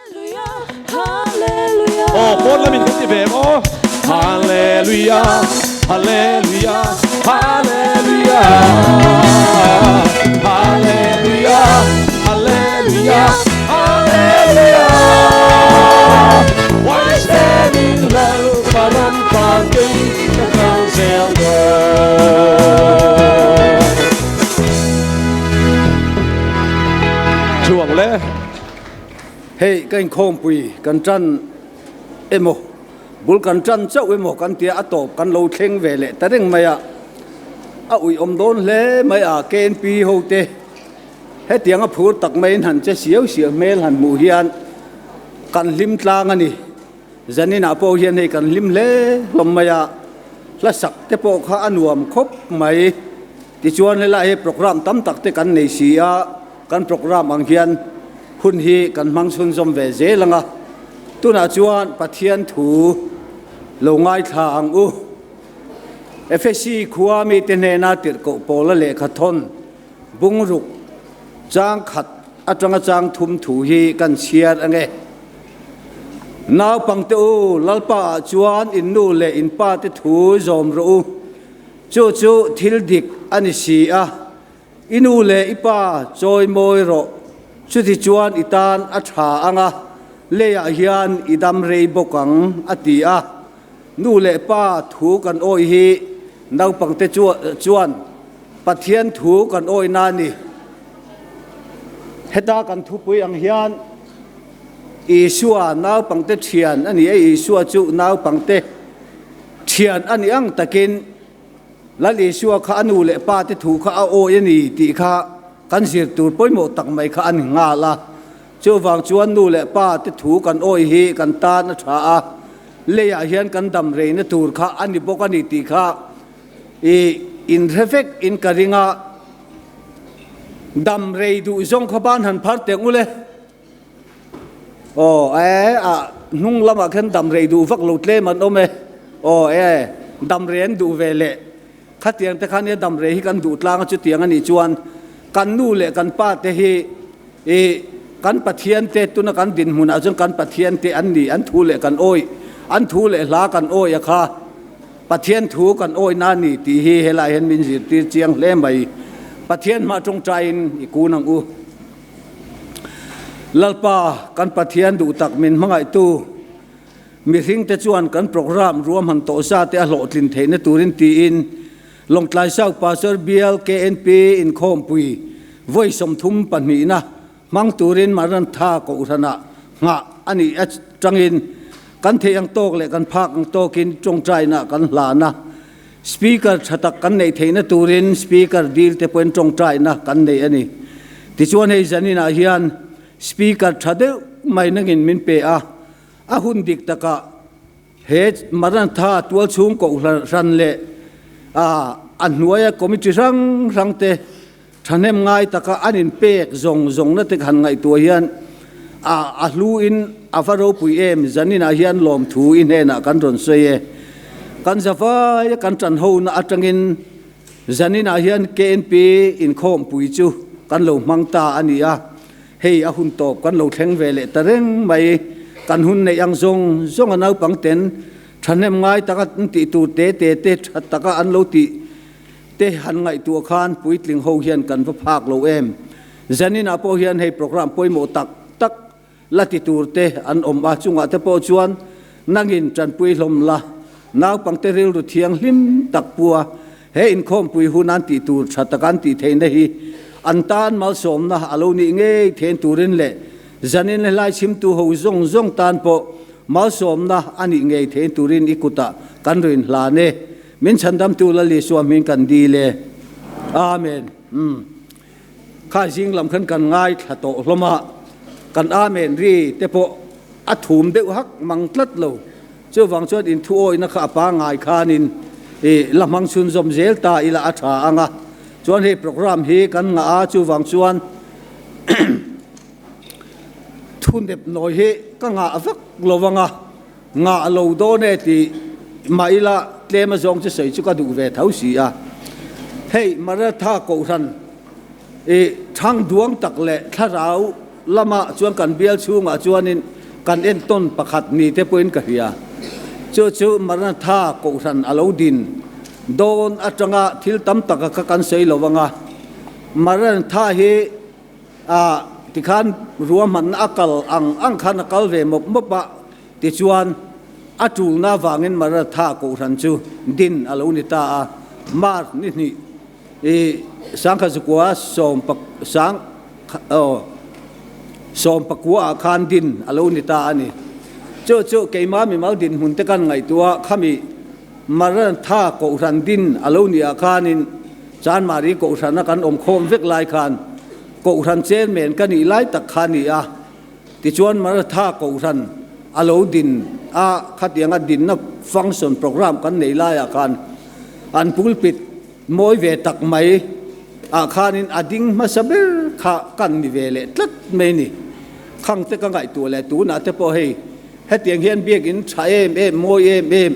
Aw pawn lamin kan ti ve em aw. Hallelujah, Hallelujah, Hallelujah, Hallelujah, Hallelujah, Hallelujah. Why standing lal param pagin ka kal zel Chuang le. Hei ka inkhawmpui kan tan emaw bul kan tan chauh emaw kan tia a tawp kan lo thleng ve leh ta reng mai a, a uiawm dawn hle mai a KNP ho te hetiang a phur tak maiin han che siau siau hmel han hmuh hian kan hlim tlang a ni. Zaninah pawh hian hei kan hlim hle hlawm mai a, hla sak te pawh kha a nuam khawp mai. Tichuan helai hi program tam tak te kan nei si a, kan program ang hian hun hi kan hmang chhunzawm ve zel ang a. Tunah chuan Pathian thu lo ngaithla ang u. Efesi khua mite hnena tirhkoh pawla lehkha thawn bungruk chang khat atanga chang thum thu hi kan chhiar ang e. Naupangte u, Lalpa ah chuan in nu leh in pa te thu zawm rawh u. Chu chu thil dik a ni si a, i nu leh i pa chawi mawi rawh, chuti chuan i tan a tha ang a, leiah hian i dam rei bawk ang, a ti a. Nu leh pa thu kan awih hi naupangte chuan Pathian thu kan awihna a ni. Heta kan thupui ang hian Isua naupangte thian a ni a, Isua chu naupangte thian a nih ang takin Lal Isua kha a nu leh pa te thu kha a awi a ni tih kha kan zir tur pawimawh tak mai kha a ni nghal a. Chuvang chuan nu leh pa te thu kan awi hi kan tan a tha a, leiah hian kan dam reina tur kha a ni bawk a ni tih kha i inhre vek in ka ring a. Dam rei duh zawng kha ban han phar teh ngul e. Aw e a hnung lamah khan dam rei duh vak lo tlem an awm e. Aw e dam rei an duh ve leh khatiang te khan nia dam rei hi kan duh tlang a chutiang a nih chuan kan nu leh kan pa te hi i kan Pathian te tuna kan dinhmunah chuan kan Pathian te an ni an thu leh kan awih an thu leh hla kan awih a kha Pathian thu kan awihna a ni tih hi helaiah hian min zirtir chiang hle mai. Pathian hmah tawngtaiin i kun ang u. Lalpa, kan Pathian duh tak min hmangaihtu, mihringte chuan kan program ruahman tawh sa te a hlawhtlin theihna turin tiin Lawngtlai South Pastor Bial KNP inkhawmpui vawi 32 na hmang turin Maranatha Kohhranah nghah a nih atangin kan theih ang tawk leh kan phak ang tawkin tawngtaina kan hlan a. Speaker tha tak kan neih theihna turin Speaker dil te pawhin tawngtaina kan nei a ni. Tichuan hei zaninah hian Speaker tha deuh mai nangin min pe a, a hun dik takah he Maranatha tualchhung kohhran leh a hnuaia committee hrang hrang te Thahnem ngai taka an inpek zawng zawngna te han ngaihtuah hian a a hlu in a va ropui em? Zaninah hian lawmthu i hnenah kan rawn sawi e. Kan zavaia kan tan hona atangin zaninah hian KNP inkhawmpui chu kan lo hmang ta a ni a, hei a hun tawp kan lo thleng ve leh ta reng mai. Kan hun neih ang zawng zawng a naupang ten thahnem ngai taka an tih tur te te te tha taka an lo tih Te han ngaihtuah khan puitling ho hian kan va phak lo em? Zaninah pawh hian hei program pawimawh tak tak la ti tur te an awm a, chungah te pawh chuan nangin tanpui hlawm la, naupangte rilru thianghlim tak pua he inkhawmpui hun an tih tur tha taka an tih theihna hi an tan malsawmna a lo nih ngei then turin leh zanin helai chhimtu ho zawng zawng tan pawh malsawmna a nih ngei then turin i kutah kan rin hlan e. Min chhandamtu Lal Isua hming kan dil e. Amen. Umm. Kha zing lam khan kan ngaithla tawh hlawm a, kan Amen ri te pawh a thum deuh hak mang tlat lo. Chuvang chuan inthu awihna kha a pangngai khanin i la hmang chhunzawm zel ta ila a tha ang a. Chuan hei program hi kan ngah a, chuvang chuan thunep nawi hi ka ngah vak lo ang a. Ngah lo dawn e tih mah ila tlem a zawng chu sawi chu ka duh ve tho si a. Hei Maratha Kohhran i thang duang tak leh thlarau lamah chuan kan bial chhungah chuanin Kan entawn pakhat ni te pawhin ka hria. Chu chu Maranatha Kohhran a lo din dawn atanga thil tam taka kha kan sawi lo anga, Maranatha hi a tikhan ruahmanna a kal ang ang khan a kal ve mawp mawp a, tichuan a tulna avangin Maranatha Kohhran chu din a lo ni ta a, March ni hnih i sangkhazukua sawm sang Aw, sawmpakua ah khan din a lo ni ta a ni. Chu chu keimah mimal dinhmun te kan ngaihtuah khami Maranatha Kohhran din a lo nih ah khanin Chanmari Kohhrana kan awm khawm vek lai khan Kohhran chairman ka nih lai tak kha a ni a. Tichuan Maranatha Kohhran a lo din a, khatianga dinna function program kan nei laiah khan an pulpit Mawi ve tak mai ah khanin a ding hmasa ber kha kan ni ve leh tlat mai ni. Khang te ka ngaihtuah leh tunah te pawh hei hetiang hian biakin tha em em, mawi em em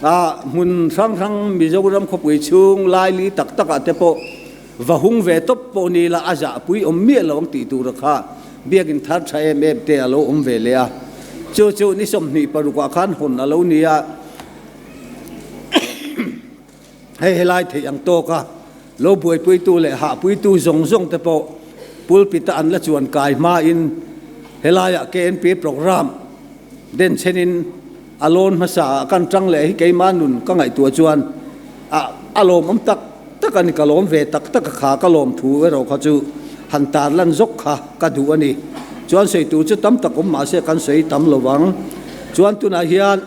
ah hmun hrang hrang Mizoram khawpui chhung laili tak tak ah te pawh va hung ve tawp pawh ni la a zahpui awm miah lo ang tih tura kha biakin thar tha em em te a lo awm ve leh a. Chu chu ni 26 ah khan hawn a lo ni a. Hei helai theih ang tawk a, lo buaipuitu leh hahpuitu zawng zawng te pawh pulpit a an la chuan kai hmain helaiah KNP programme denchhenin a lawn hmasa ah kan tang leh hi keimah nun ka ngaihtuah chuan a a lawmawm tak tak a ni, ka lawm ve tak tak a kha ka lawm thu erawh kha chu han tarlan zawk kha ka duh a ni. Chuan sawi tur chu tam tak awm mahse kan sawi tam lo vang. Chuan tunah hian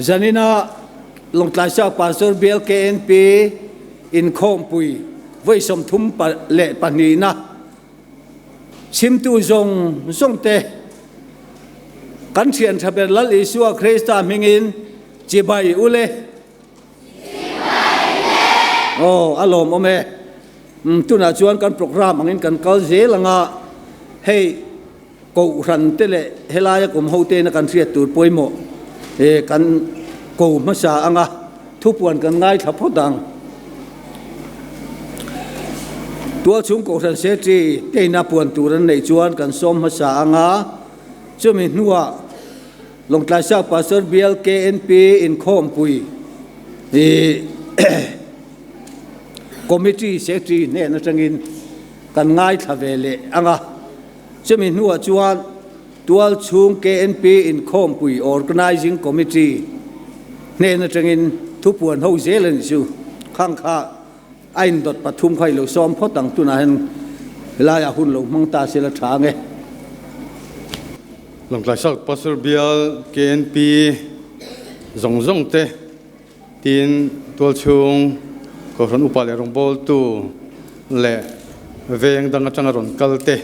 Zanina Lawngtlai South Pastor Bial KNP inkhawmpui vawi 32 na chhimtu zawng zawng te kan thian tha ber Lal Isua Krista hmingin chibai ule. Chibai le. Aw a lawmawm e. Tunah chuan kan program angin kan kal zel anga hei Kohhran te leh helaia kum ho tena kan hriat tur pawimawh e kan ko hmasa anga thupuan kan ngaithla phawt ang. Tualchhung Kohhran Secretary teina puan tur an neih chuan kan sawm hmasa anga chumi hnuah Lawngtlai South Pastor Bial KNP inkhawmpui i Committee Secretary hnen atangin kan ngaithla ve leh anga. Chumi hnuah chuan Tualchhung KNP Inkhawmpui Organising Committee hnen atangin thupuan ho zel a ni chu. Khang kha a indawt pathum kha i lo sawm phawt ang, tunah hian helaiah hun lo hmang ta se la tha ang e. Lawngtlai South Pastor Bial KNP zawng zawng te Tin, tualchhung Kohhran upa leh rawngbawltu leh veng dang atanga rawn kal te,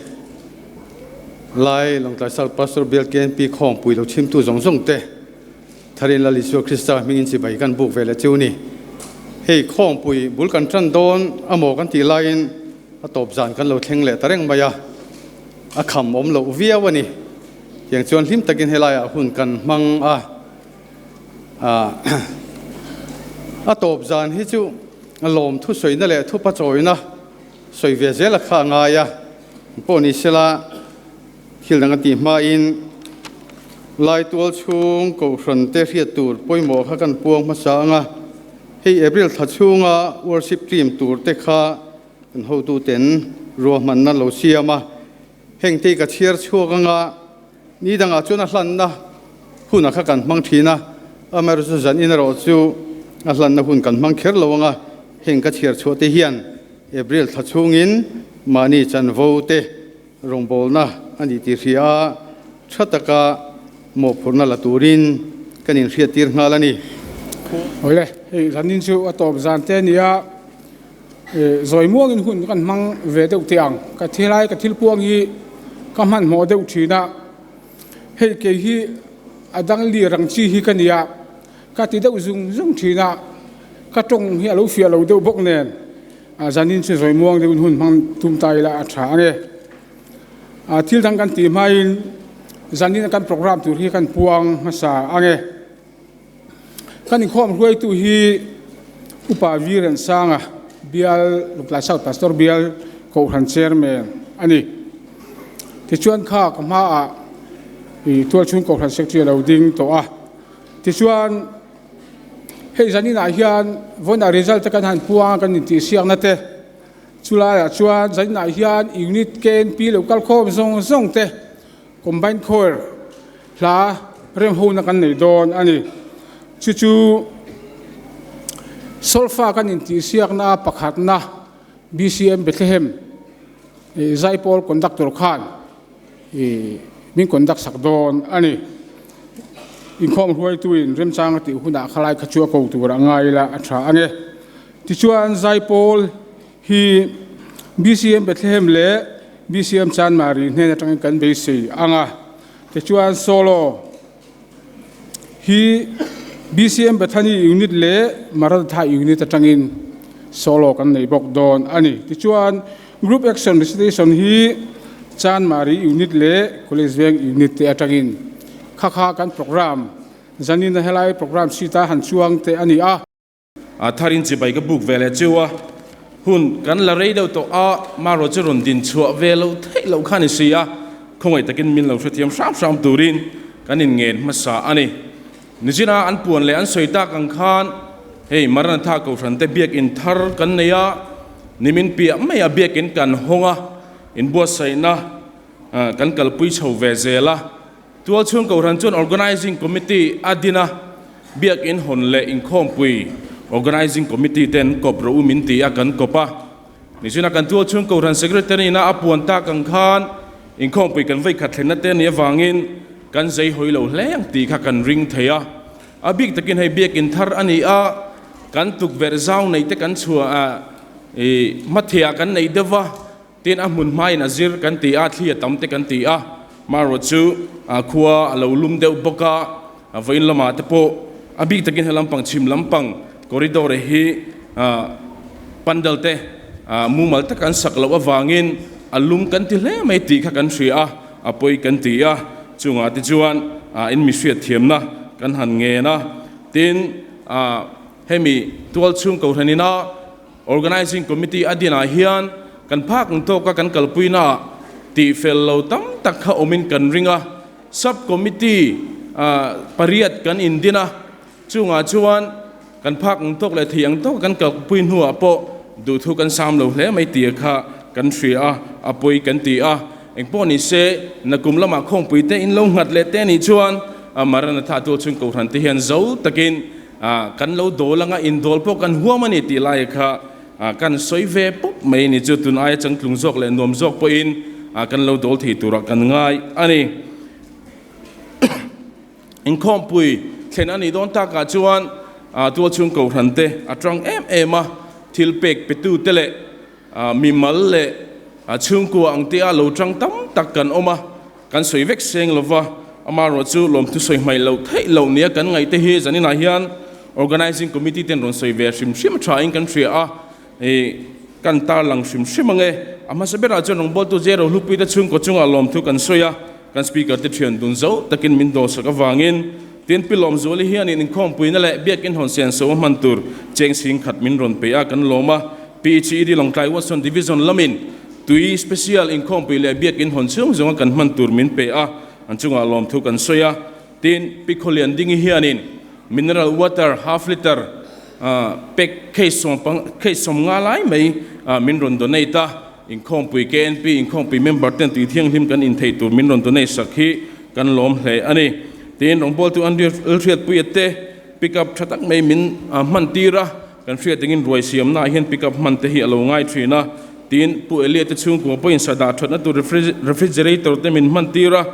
Lai Lawngtlai South Pastor Bial KNP khawngpui lo chhimtu zawng zawng te, Tharin Lal Isua Krista hmingin chibai kan buk ve leh chu ni. Hei khawngpui bul kan tan dawn amaw kan tih laiin a tawp zan kan lo thleng leh ta reng mai a, a kham awm loh viau a ni. Tiang chuan hlim takin helaiah hun kan hmang a. A tawp zan hi chu lawm thusawina leh thupa chawina sawi ve zel a kha a ngai a, pawh ni sela thil dang a tih hmain Laitual chhung Kohhran te hriat tur pawimawh kha kan puang hmasa ang a, hei April thla chhunga worship team tur te kha kan hotuten ruahmanna lo siam a, heng te hi ka chhiar chhuak ang a. Ni dangah chuan a hlanna hunah kha kan hmang thin a, amaherawhchu chu zan in erawh chu a hlanna hun kan hmang kher lo ang a, heng ka chhiar chhuah te hian April thla chhungin mahni chanvo te rawngbawlna a ni tih hria a, tha taka mawhphurhna la turin kan inhriattir nghal a ni. Awle, hei zan in chu a tawp zan te a ni a, Zawi muangin hun kan hmang ve deuh teh ang. Ka thilai ka thil puang hi ka hmanhmawh deuh thin a, hei kei hi a dang lir ang chi hi ka ni a, ka ti deuh zung zung thin a, ka tawng hi a lo fiah lo deuh bawk nen zanin chu zawi muang deuhin hun hmang tum ta ila a tha ang e. Thil dang kan tih hmain zanin a kan programme tur hi kan puang hmasa ang e. Kan inkhawm hruaitu hi Upa Vi Rensanga, Bial Lawngtlai South Pastor Bial Kohhran Chairman a ni. Tichuan kha ka hmaah Tualchhung Kohhran Secretary a lo ding tawh a. Tichuan, hei zaninah hian vawiinah result te kan han puang a, kan intihsiakna te, chulaiah chuan zaninah hian Unit KNP lo kal khawm zawng zawng te Combined Choir hla remhona kan nei dawn a ni. Chu chu Solfa kan intihsiakna pakhatna BCM Bethlehem Zaipawl Conductor khan min conduct sak dawn a ni. Inkhawm hruaituin remchang a tih hunah khalai kha chu a ko tur a ngai ila a tha ang e. Tichuan Zaipawl hi BCM Bethlehem leh BCM Chanmari hnen atangin kan beisei ang a. Tichuan Solo hi BCM Bethany Unit leh Maranatha Unit atangin Solo kan nei bawk dawn a ni. Tichuan Group Action Recitation hi Chanmari Unit leh College Veng Unit te atangin kha kha kan program zanina helai program sheet a han chuang te a ni a. A tharin chibai ka buk ve leh chiu a, hun kan la rei deuh tawh a, marawh chu rawn din chhuah ve loh theih loh kha ni si a, khawngaih takin min lo hrethiam hram hram turin kan inngen hmasa a ni. Nichina an puan leh an sawi tak ang khan hei Maranatha Kohhran te biakin thar kan nei a, nimin piah maia biakin kan hawng a, inbuatsaihna kan kalpui chho ve zel a. Tualchhung Kohhran chuan Organising Committee a din a, Biakin hawn leh inkhawmpui Organising Committee ten kawp rawh u min ti a, kan kawp a. Nichina kan Tualchhung Kohhran Secretary ina a puan tak ang khan inkhawmpui kan vei khat thlenna te nih avangin kan zei hawi lo hle ang tih kha kan ring thei a. A bik takin hei Biakin thar a ni a, kan tukverh zau neih te kan chhuah ih hmathehah kan neih deuh va. Tin, a hmun hmain a zir kan ti a, thli a tam te kan ti a, marawh chu khua a lo lum deuh bawk a, vawiin lamah te pawh a bik takin he lampang chhim lampang corridor hi pandal te mumal taka an sak loh avangin a lum kan ti hle mai tih kha kan hria a, a pawi kan ti a, chungah te chuan in mi hriatthiamna kan han ngen a, tin, hemi tualchhung kohhran ina Organising Committee a dinah hian kan phak ang tawka kan kalpuinaah tihfel lo tam tak kha awmin kan ring a, Sub Committee pariat kan indin a, chungah chuan kan phak ang tawk leh thei ang tawka kan kalpui hnuah pawh duhthu kan sam lo hle mai tih kha kan hria a, a pawi kan ti a. Engpawh ni se, nakum lamah khawngpui te in lo nghat leh te nih chuan Maranatha tualchhung kohhran te hian zo takin Kan lo dawl anga indawl pawh kan huam a ni tih lai kha kan sawi ve pawp mai a ni chu tun aia changtlung zawk leh nuam zawk pawhin kan lo dawl thei turah kan ngai a ni. Inkhawmpui thlen a nih dawn takah chuan tualchhung kohhran te a tang em em a, thil pek petu te leh mimal leh chhungkua ang tia lo tang tam tak kan awm a. Kan sawi vek seng lova, amaherawh chu lawmthu sawi hmaih loh theih loh nia kan ngaihte hi zaninah hian Organising Committee ten rawn sawi ve hrim hrim tha in kan hria a, ih kan tarlang hrim hrim ang e. A hmasa berah chuan rawngbawltu Zero Hlupuite chhungkaw chungah lawmthu kan sawi a, kan Speaker te thian dun zo takin min dawlsak avangin tin Pi Lawmzuali hianin inkhawmpuina leh biakin hawn senso a hman tur cheng sing khat min rawn pe a, kan lawm a. PHED Lawngtlai Watson Division lamin Tui special inkhawmpui leh biakin hawn chhung zawnga kan hman tur min pe a, an chungah lawmthu kan sawi a. Tin, Pi Khawlian Dingi hianin mineral water half litre pack case sawm case sawm nga lai mai min rawn donate a, inkhawmpui KNP inkhawmpui member ten tui thianghlim kan in theih tur min rawn donate sak hi kan lawm hle a ni. Tin, rawngbawltu Andrew Hriatpuia te pick up tha tak mai min hman tir a. Kan hriat engin ruai siamnaah hian pick up hman te hi a lo ngai thin a, tin Pu Elia te chhungkua pawhin sa dah thatna tur refrigerator te min hman tir a,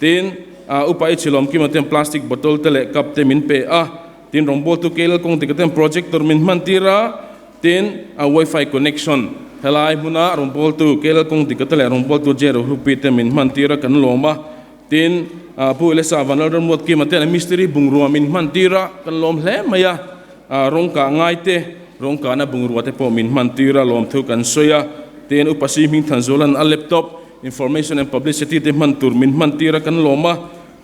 tin Upa Ichi Lawmkima ten plastic bottle te leh cup te min pe a, tin rawngbawltu Keilal Kawngdika ten projector min hman tir a, tin wifi connection helai hmuna rawngbawltu Keilal Kawngdika te leh rawngbawltu Jero Hlupi te min hman tir a kan lawm a, tin Pu Elisa Vanlalramruatkima ten mistiri bungrua min hman tir a kan lawm hle mai a. Rawng kah ngai te, rawng kahna bungrua te pawh min hman tir a, lawmthu kan sawi a. Tin, Upa Si Hming Thanzuala'n a laptop, information and publicity te hman tur min hman tir a, kan lawm a.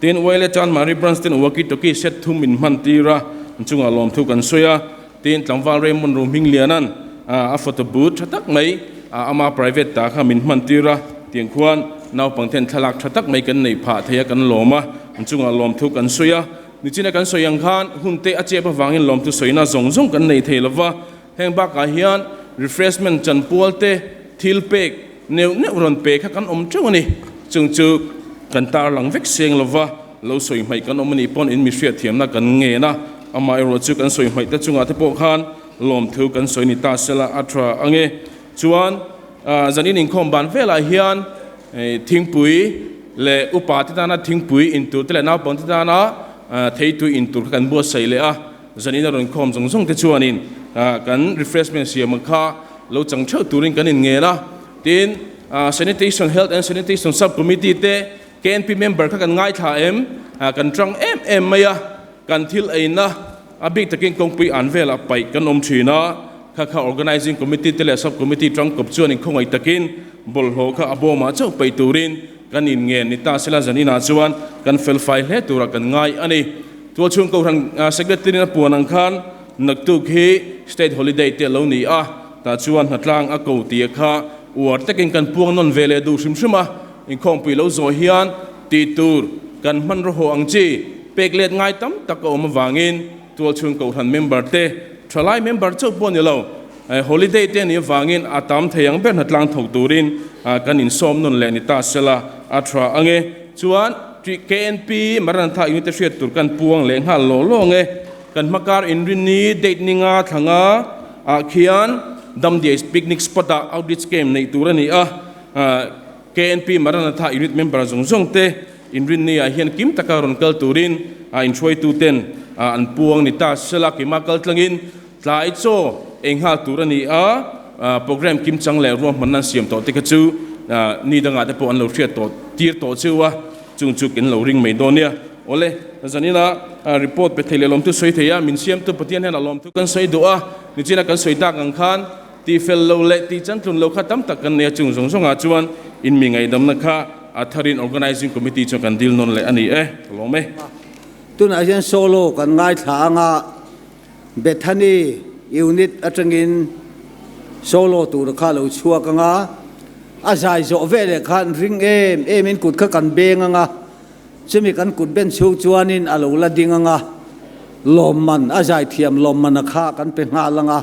Tin, Uaile Chanmari Branch ten walkie talkie set thum min hman tir a, an chungah lawmthu kan sawi a. Tin, Tlangval Raymond Ru Hming Liana'n a photo booth tha tak mai ama private ta kha min hman tir a, tiang khuan. Naupangten thlalak tha tak mai kan neih phah thei a, kan lawm a, an chungah lawmthu kan sawi a. Nichina kan sawi ang khan hun te a chep avangin lawmthu sawina zawng zawng kan nei thei lova, heng bakah hian refreshment chanpual te thil pek neuh neuh rawn pe kha kan awm teuh a ni. Chung chu kan tarlang vek seng lova, lo sawi hmaih kan awm a nih pawn in mi hriatthiamna kan ngen a, amaherawh chu kan sawi hmaih te chungah te pawh khan lawmthu kan sawi ni ta sela a tha ange. Chuan zanin inkhawm ban velah hian thingpui leh upa te tana thingpui in tur te leh naupang te tana theitui in tur kha kan buatsaih leh a, zanin a rawn khawm zawng zawng te chuanin kan refreshment siam ang kha lo chang theuh turin kan inngen a. Tin, Sanitation, Health and Sanitation Sub Committee te KNP member kha kan ngaithla em? Kan tang em em mai a, kan thil eina A bik takin kawngpui an velah paih kan awm thin a, kha kha Organising Committee te leh Sub Committee tangkawp chuan inkhawngaih takin bawlhhlawh kha a bawmah chauh paih turin kan inngen ni ta sela zan inah chuan kan felfai hle turah kan ngai a ni. Tualchhung Kohhran Secretary-in a puan ang khan naktuk hi State Holiday te a lo ni a, tah chuan hnatlang a ko tia kha uar takin kan puang nawn ve leh duh hrim hrim a, inkhawmpui lo zawh hian tih tur kan hmanraw haw ang chi pek let ngai tam tak a awm avangin tualchhung kohhran member te thalai member chauh pawh ni lo, holiday te anih avangin a tam thei ang ber hnatlang thawk turin kan insawm nawn leh ni ta sela a tha ange. Chuan KNP Maranatha Unit te hriat tur kan puang leh nghal law law ange. Kan hmakar inrinni date ninga thlanga ah khian Damdiai picnic spot ah outreach camp neih tur a ni a. KNP Maranatha Unit member zawng zawng te inrinni ah hian kim taka rawn kal turin inhruaitu ten an puang ni ta sela keimah kal tlangin tlai chaw ei nghal tur a ni a, program kim chang leh ruahmanna an siam tawh te kha chu ni dangah te pawh an lo hriat tawh tir tawh cheu a, chung chu kan lo ring mai dawn nia. Awle, zanina report pe thei leh lawmthu sawi thei a, min siamtu Pathian hian a lawmthu kan sawi duh a, nichina kan sawi tak ang khan Tih fel lo leh tih chantlun lo kha tam tak kan nei a, chung zawng zawngah chuan in mi ngaihdamna kha a tharin Organising Committee chuan kan dil nawn leh a ni e, ka lawm e. Tunah hian solo kan ngaithla anga Bethany unit atangin solo tur kha lo chhuak anga a zai zawh veleh khan ring em em in kut kha kan beng anga chumi kan kut ben chhung chuanin a lo la ding anga lawmman a zai thiam lawmman a kha kan pe nghal anga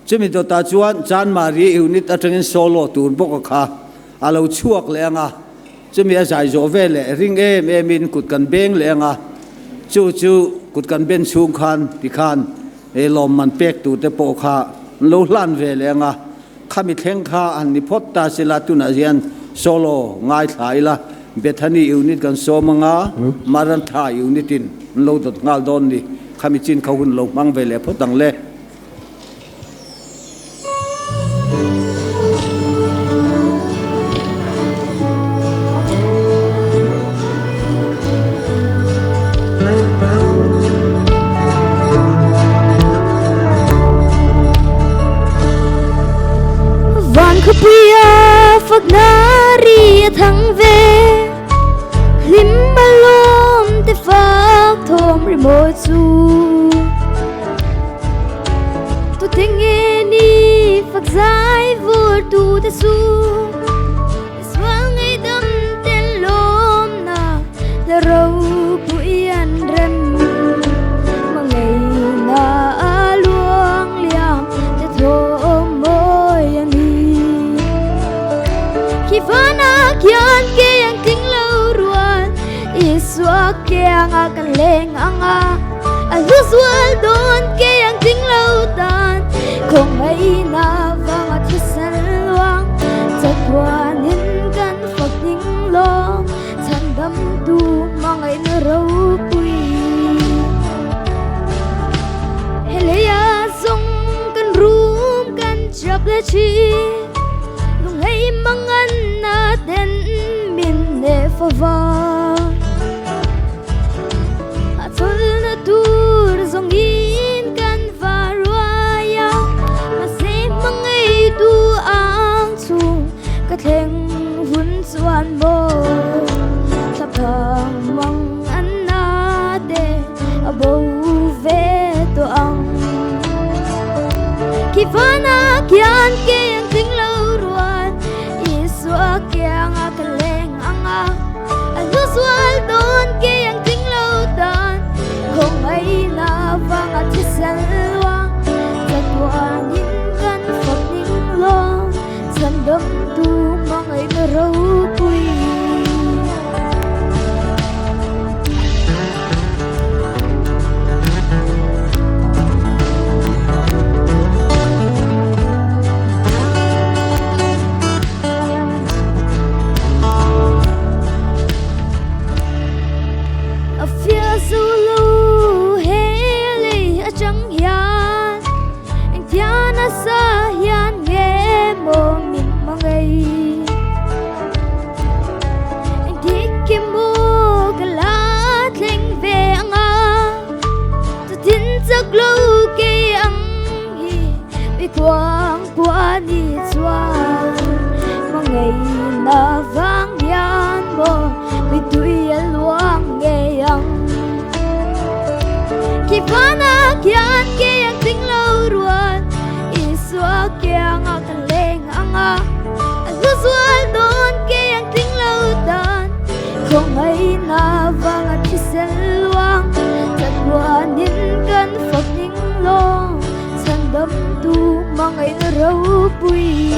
Chumi dawtah chuan Chanmari unit atangin solo tur bawk a kha a lo chhuak leh ang a, chumi a zai zawh ve leh ring em emin kut kan beng leh ang a, chu chu kut kan ben chhung khan tikhan he lawmman pek tur te pawh kha an lo hlan ve leh ang a, khami thleng kha han ni phawt ta sela tunah hian solo ngaithla ila Bethany unit kan sawm ang a, Marantha unit in an lo dawt nghal dawn ni, khami chin kha hun lo hmang ve leh phawt ang le. Van khawpuia fakna ri a thang ve Hlim a lawm te fak thawm ri mawi chu Tu te nge ni fak zai vur tu te su Sual ngei dam te lawm na la ro pui an rem Ma ngei na a luang liam te thawm mawi a ni Khi vana khian ke ang tling lo rual Isua kianga kan leng anga A hlu zual dawn ke ang tling lo tan Khawngaihna vanga thisen luang Chatuanin kan fak ding lawng Chhandamtu hmangaihna ropui He leia zawng kan rum kan chap leh thin Lunghei manganna ten min hneh fova. A chawlhna tur zawngin kan va ruai a, mahse hmangaitu ang chhung ka thleng hun chuan maw thla phang mang an na te a bo ve tawh ang. Khi vana khian ke ang tling lo rual, Isua kianga ka leng. na ropui. A fiah zo lo he lei atang hian engtian nasa hian nge maw min hmangaih engtik emaw ka la thleng ve anga chutin chak lo kei ang hi mi kuang kuah ni chuan hmangaihna vang hian maw mi tui a luang ngei ang. Khi vana khian kei ang tling lo rual Isua kianga ka leng anga a hlu zual dawn kei ang tling lo tan khawngaihna vanga thisen luang chatuanin kan fak ning lawng chhandamtu hmangaihna ropui.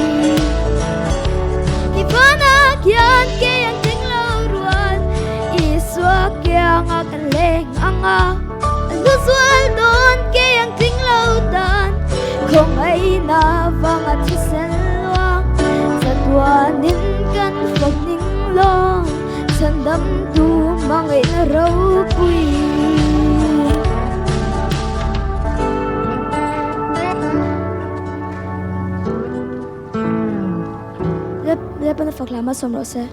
Khi vana khian kei ang tling lo rual Isua kianga ka leng anga a hlu zual dawn kei ang tling lo tan khawngaihna vanga thisen luang chatuanin kan fak ning lawng chhandamtu hmangaihna ropui. Lalpan a fak hlama sawm rawh se.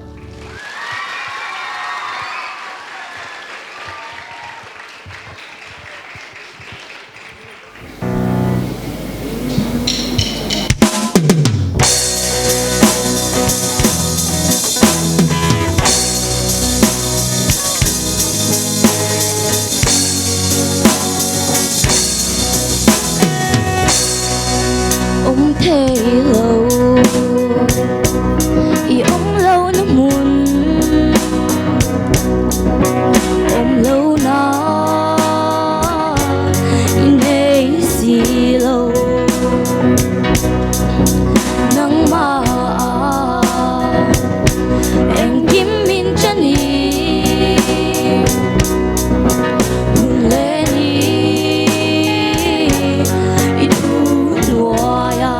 Awm thei lo i awm lo na hmun awm lo na i nei si lo nangmah engkim min chan i hun leh ni i thu hnuai a.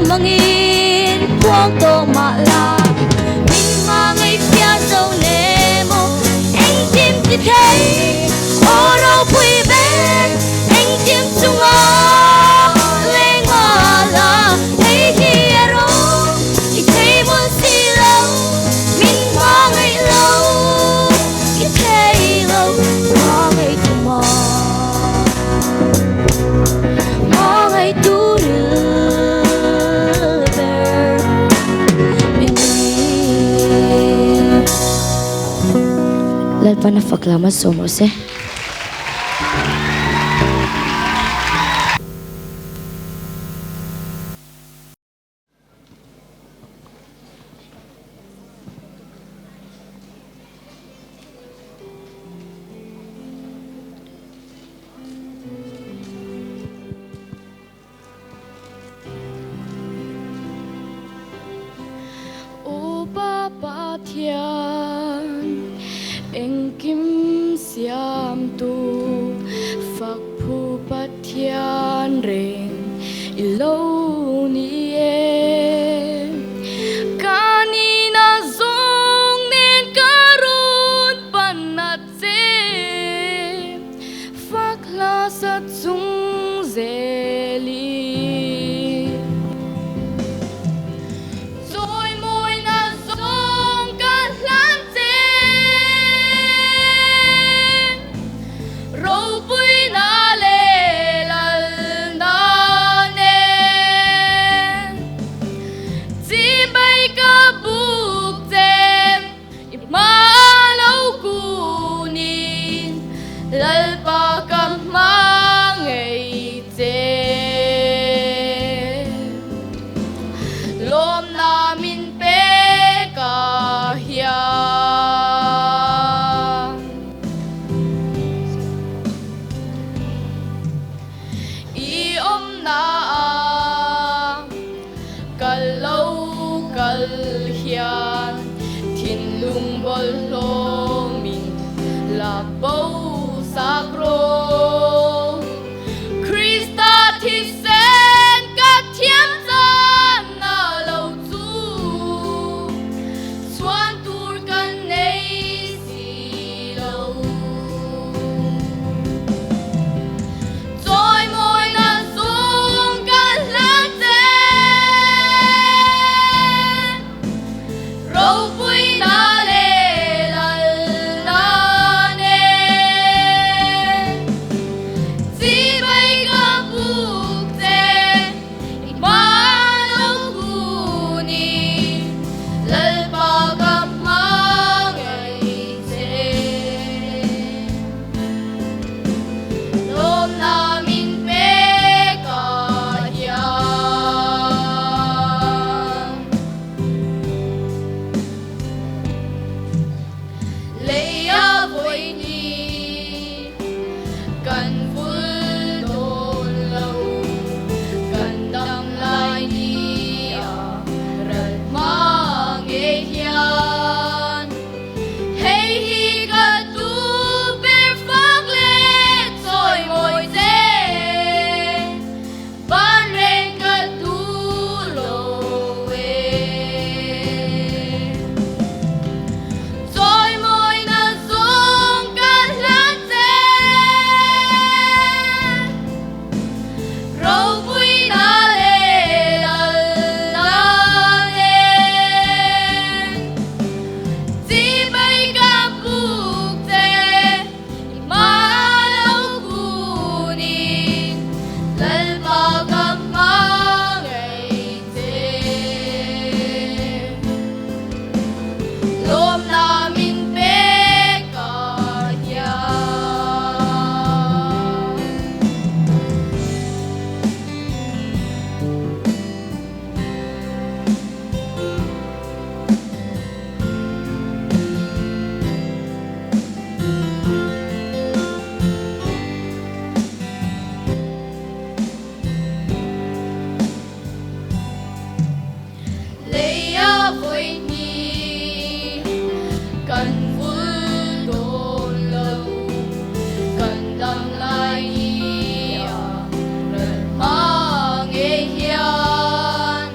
mangin puang tawh mah la Min hmangaih fiah zo nem aw Engkim ti thei aw ropui ber Engkim chunga leng mah la Hei hi erawh i thei mawlh si lo Min hmangaih lo i thei lo Hmangaih tu mah Hmangaih tu ril ber i ni. Lalpan a fak lam a sawm rawh se. Aw Pa Pathian, engkim siamtu, fak phu Pathian reng i lo ni e. Ka nihna zawng nen ka rawn pan a che, fak hla sa chung zel i. Chawimawina zawng ka hlan che. Ropuina leh lalna nen Chibai ka buk che i hma lo kunin Lalpa ka hma ngei che. Lawmna min pek a hian. I awmna a kal lo kal hian thinlung bawlhhlawh min lak bo sak rawh. Krista thisen ka thiam chan a lo chu chhuan tur kan nei si lo. Chawimawina zawng ka hlan che. Ropuina leh lalna nen Chibai ka buk che i hma lo kuni Lalpa ka hmangaih che. Lawmna min pek a hian. Lei a vawi ni kan vul dawn lo, kan dam lai ni a ral hma ngei hian. Hei hi ka tu ber fak leh chawi mawi che. Van reng ka tu lo e. Chawi mawina zawng ka hlan che. Ropuina leh lalna nen. Chibai ka buk che i hma lo kunin Lalpa ka hmangaih che. Lawmna min pek a hian. Lei a vawi hnih kan vul dawn lo, kan dam lai ni a ral hma ngei hian.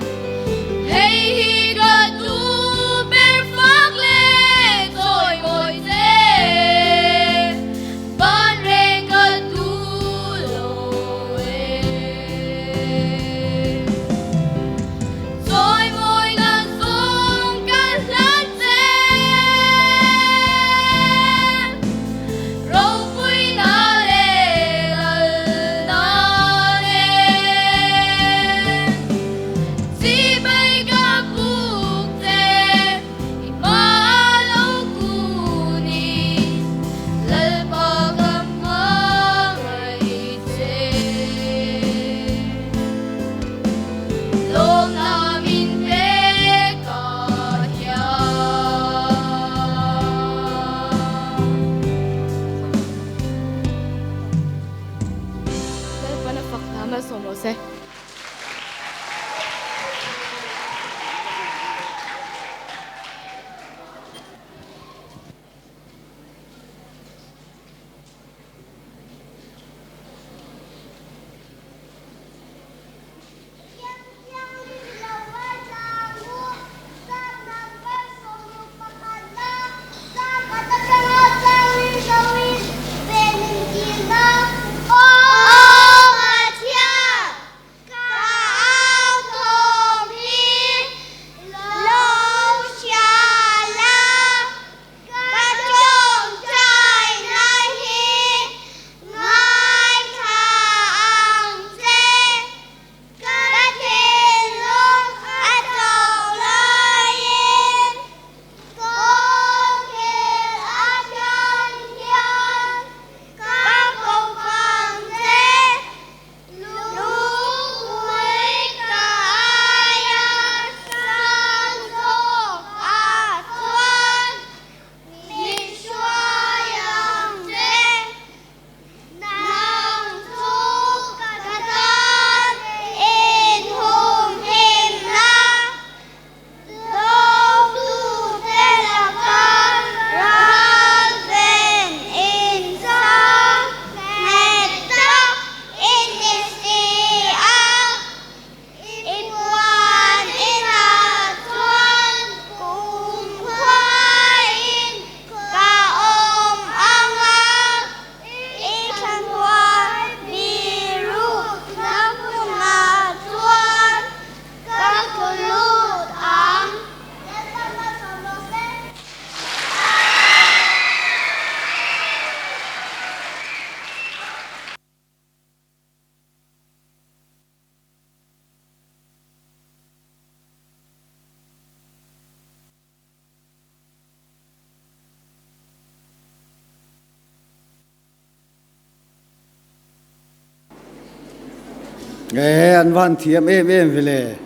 E an van thiam em em vele.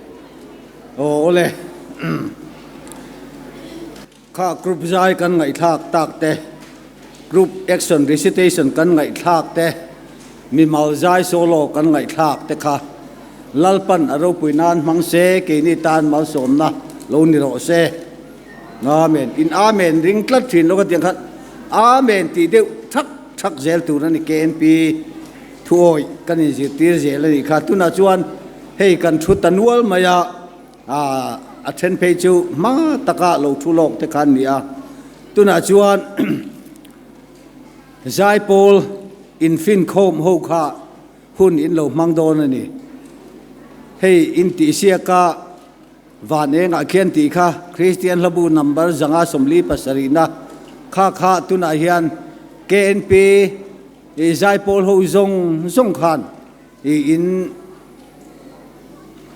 Aw awle. Kha group zai kan ngaihthlak tak te, group action recitation kan ngaihthlak te, mimal zai solo kan ngaihthlak te kha Lalpan a ropui nan hmang se, keini tan malsawmna lo ni rawh se. Amen. In Amen ring tlat thin lo ka tiang khan Amen tih deuh thak thak zel tur a ni KNP thuawi kan inzirtir zel a nih kha. Tunah chuan hei kan thu ta nual mai a, a then phei chu hma taka lo thu lawk te khan ni a. Tunah chuan Zaipawl infinkhawm ho kha hun in lo hmang dawn a ni. Hei intihsiak a. Van engah khian tih kha Kristian hlabu number 547 na kha kha tunah hian KNP i zaipawl ho zawng zawng khan i in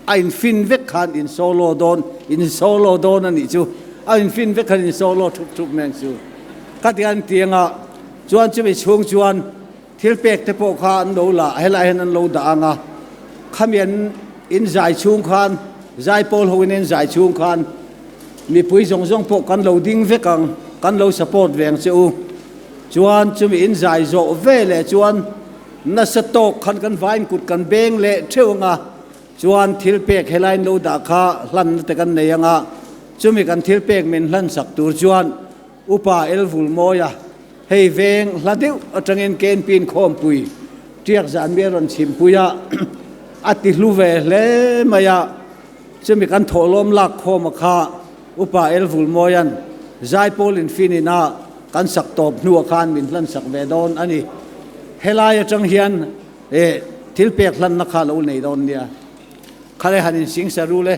a in fin vek khan in solo dawn in solo dawn a nih chu a in fin vek khan in solo thup thup mai ang chu ka ti an ti anga chuan chumi chhung chuan Thil pek te pawh kha an lo la, helai hian an lo dah ang a, khami an in zai chhung khan, zaipawl ho in an zai chhung khan mipui zawng zawng pawh kan lo ding vek ang, kan lo support ve ang che u. Chuan chumi in zai zawh ve leh chuan nasa tawk khan kan vain kut kan beng leh theuh ang a, chuan thil pek helai in lo dah kha hlanna te kan nei ang a, chumi kan thil pek min hlan sak tur chuan Upa Elvulmawia, Hei veng hla deuh atangin Kenpin khawmpui tiak zan mi a rawn chhimpui a, a ti hlu ve hle mai a. Chumi kan thawhlawm lak khawm a kha Upa Elvulmawia'n Zaipawl infinin a kan sak tawp hnuah khan min hlan sak ve dawn a ni. Helai atang hian thil pek hlanna kha lo nei dawn nia. Khale han insingsa rul e.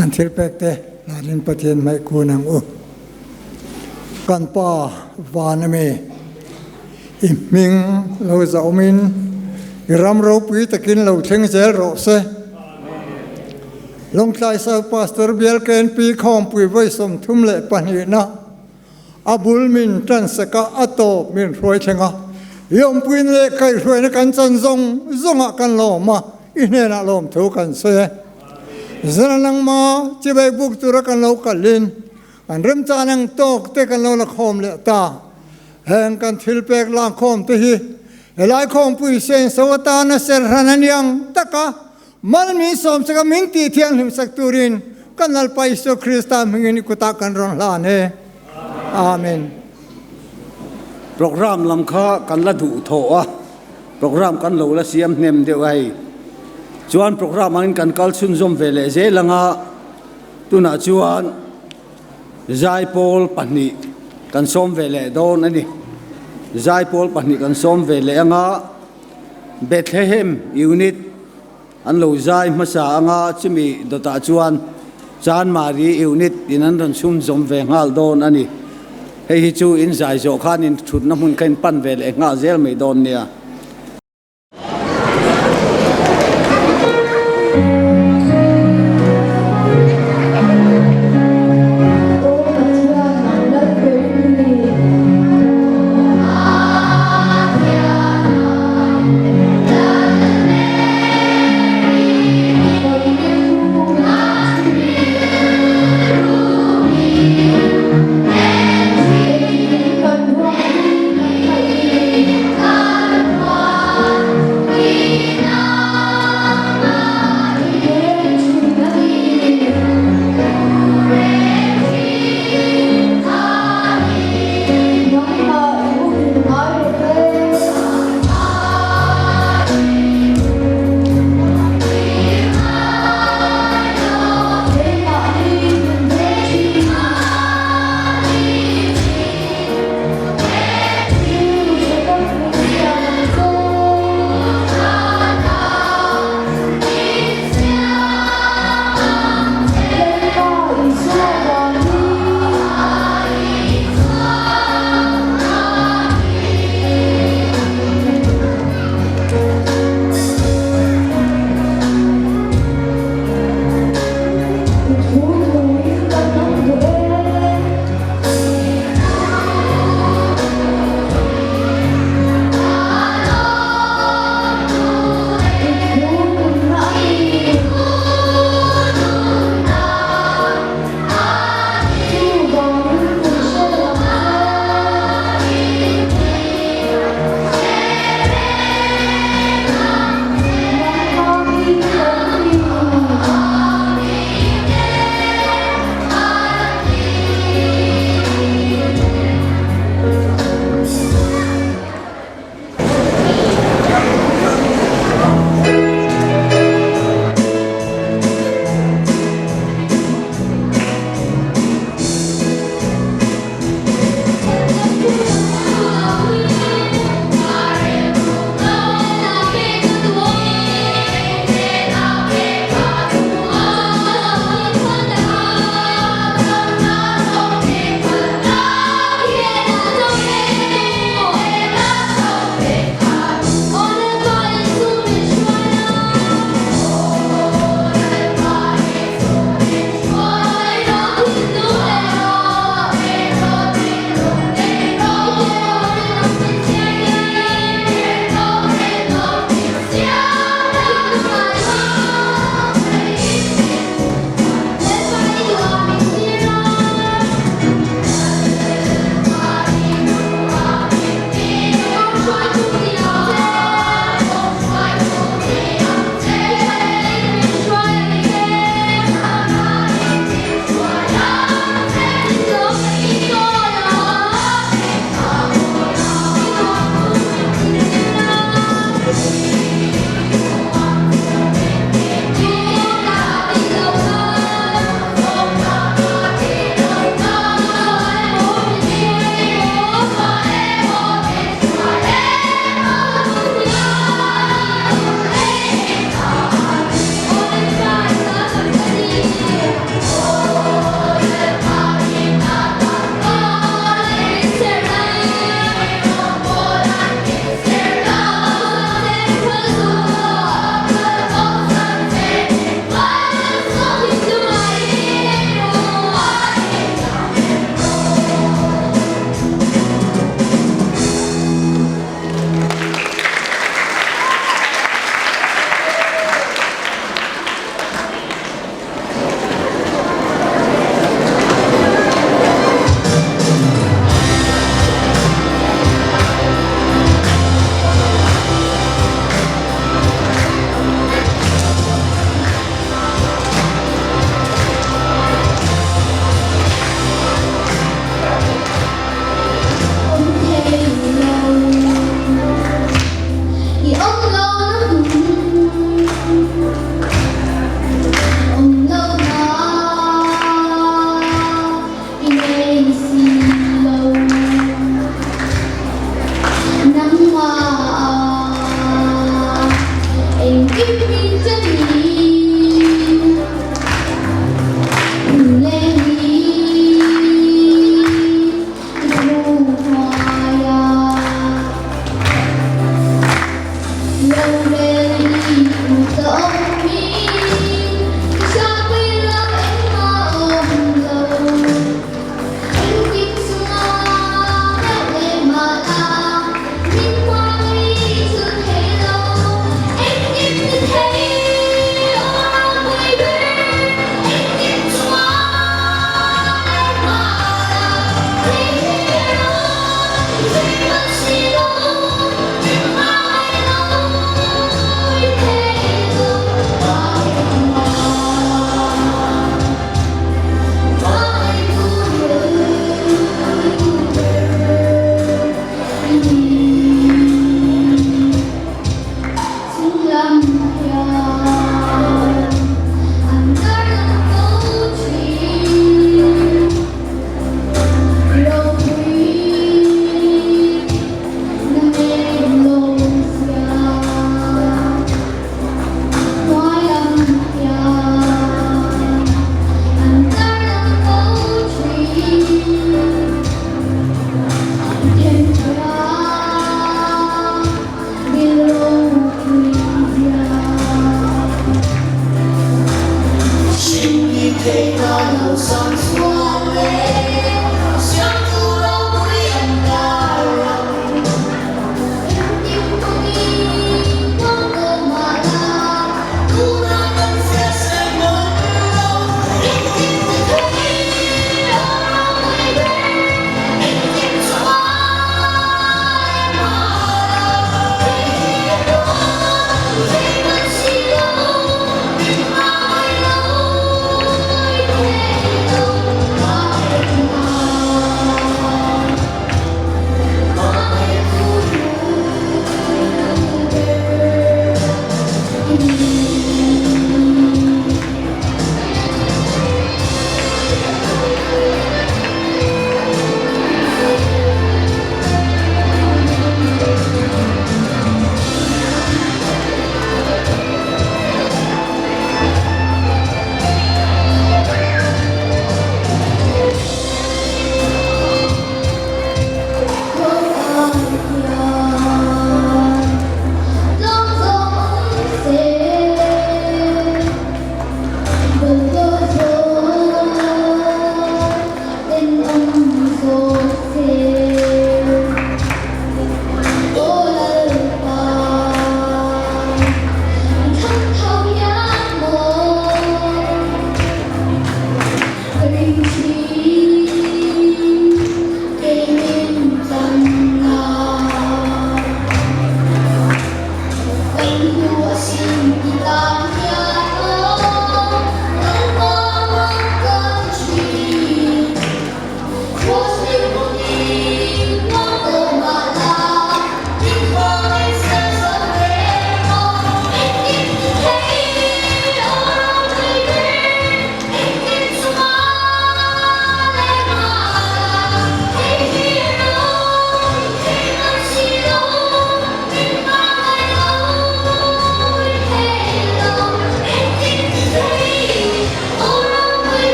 Kan thil pek te hnarin Pathian hmaih kun ang u. Kan Pa van a mi, i hming lo zaumin i ram ropui takin lo thleng zel rawh se. Lawngtlai South Pastor Bial KNP Khawmpui vawi 32na A bul min ṭansak a, a tawp min hruai thleng a. I awmpuina leh kaihhruaina kan chan zawng zawngah kan lawm a, i hnenah lawmthu kan sawi e. Zara nangma chibai buk tura kan lo kalin kan remchan ang tawk te kan lo la khawm leh ta. Heng kan thil pek lakkhawm te hi helai khawmpui senso atana serhran a niang taka Mal min sawmsak a min tih thianghlimsak turin kan Lalpa Isua Krista hmingin i kutah kan rawn hlan e. Amen. Program lam kha kan la duh thawh a, program kan lo la siam hnem deuh a hei. Chuan program angin kan kal chhunzawm ve leh zel anga tunah chuan Zaipawl pahnih kan sawm ve leh dawn a ni. Zaipawl pahnih kan sawm ve leh anga Bethlehem unit an lo zai hmasa anga chumi dawtah chuan Chanmari unit in an rawn chhunzawm ve nghal dawn a ni. Hei hi chu in zai zawh khan in thutna hmun kha in pan ve leh nghal zel mai dawn nia. Aw Pathian, nang lal ber i ni.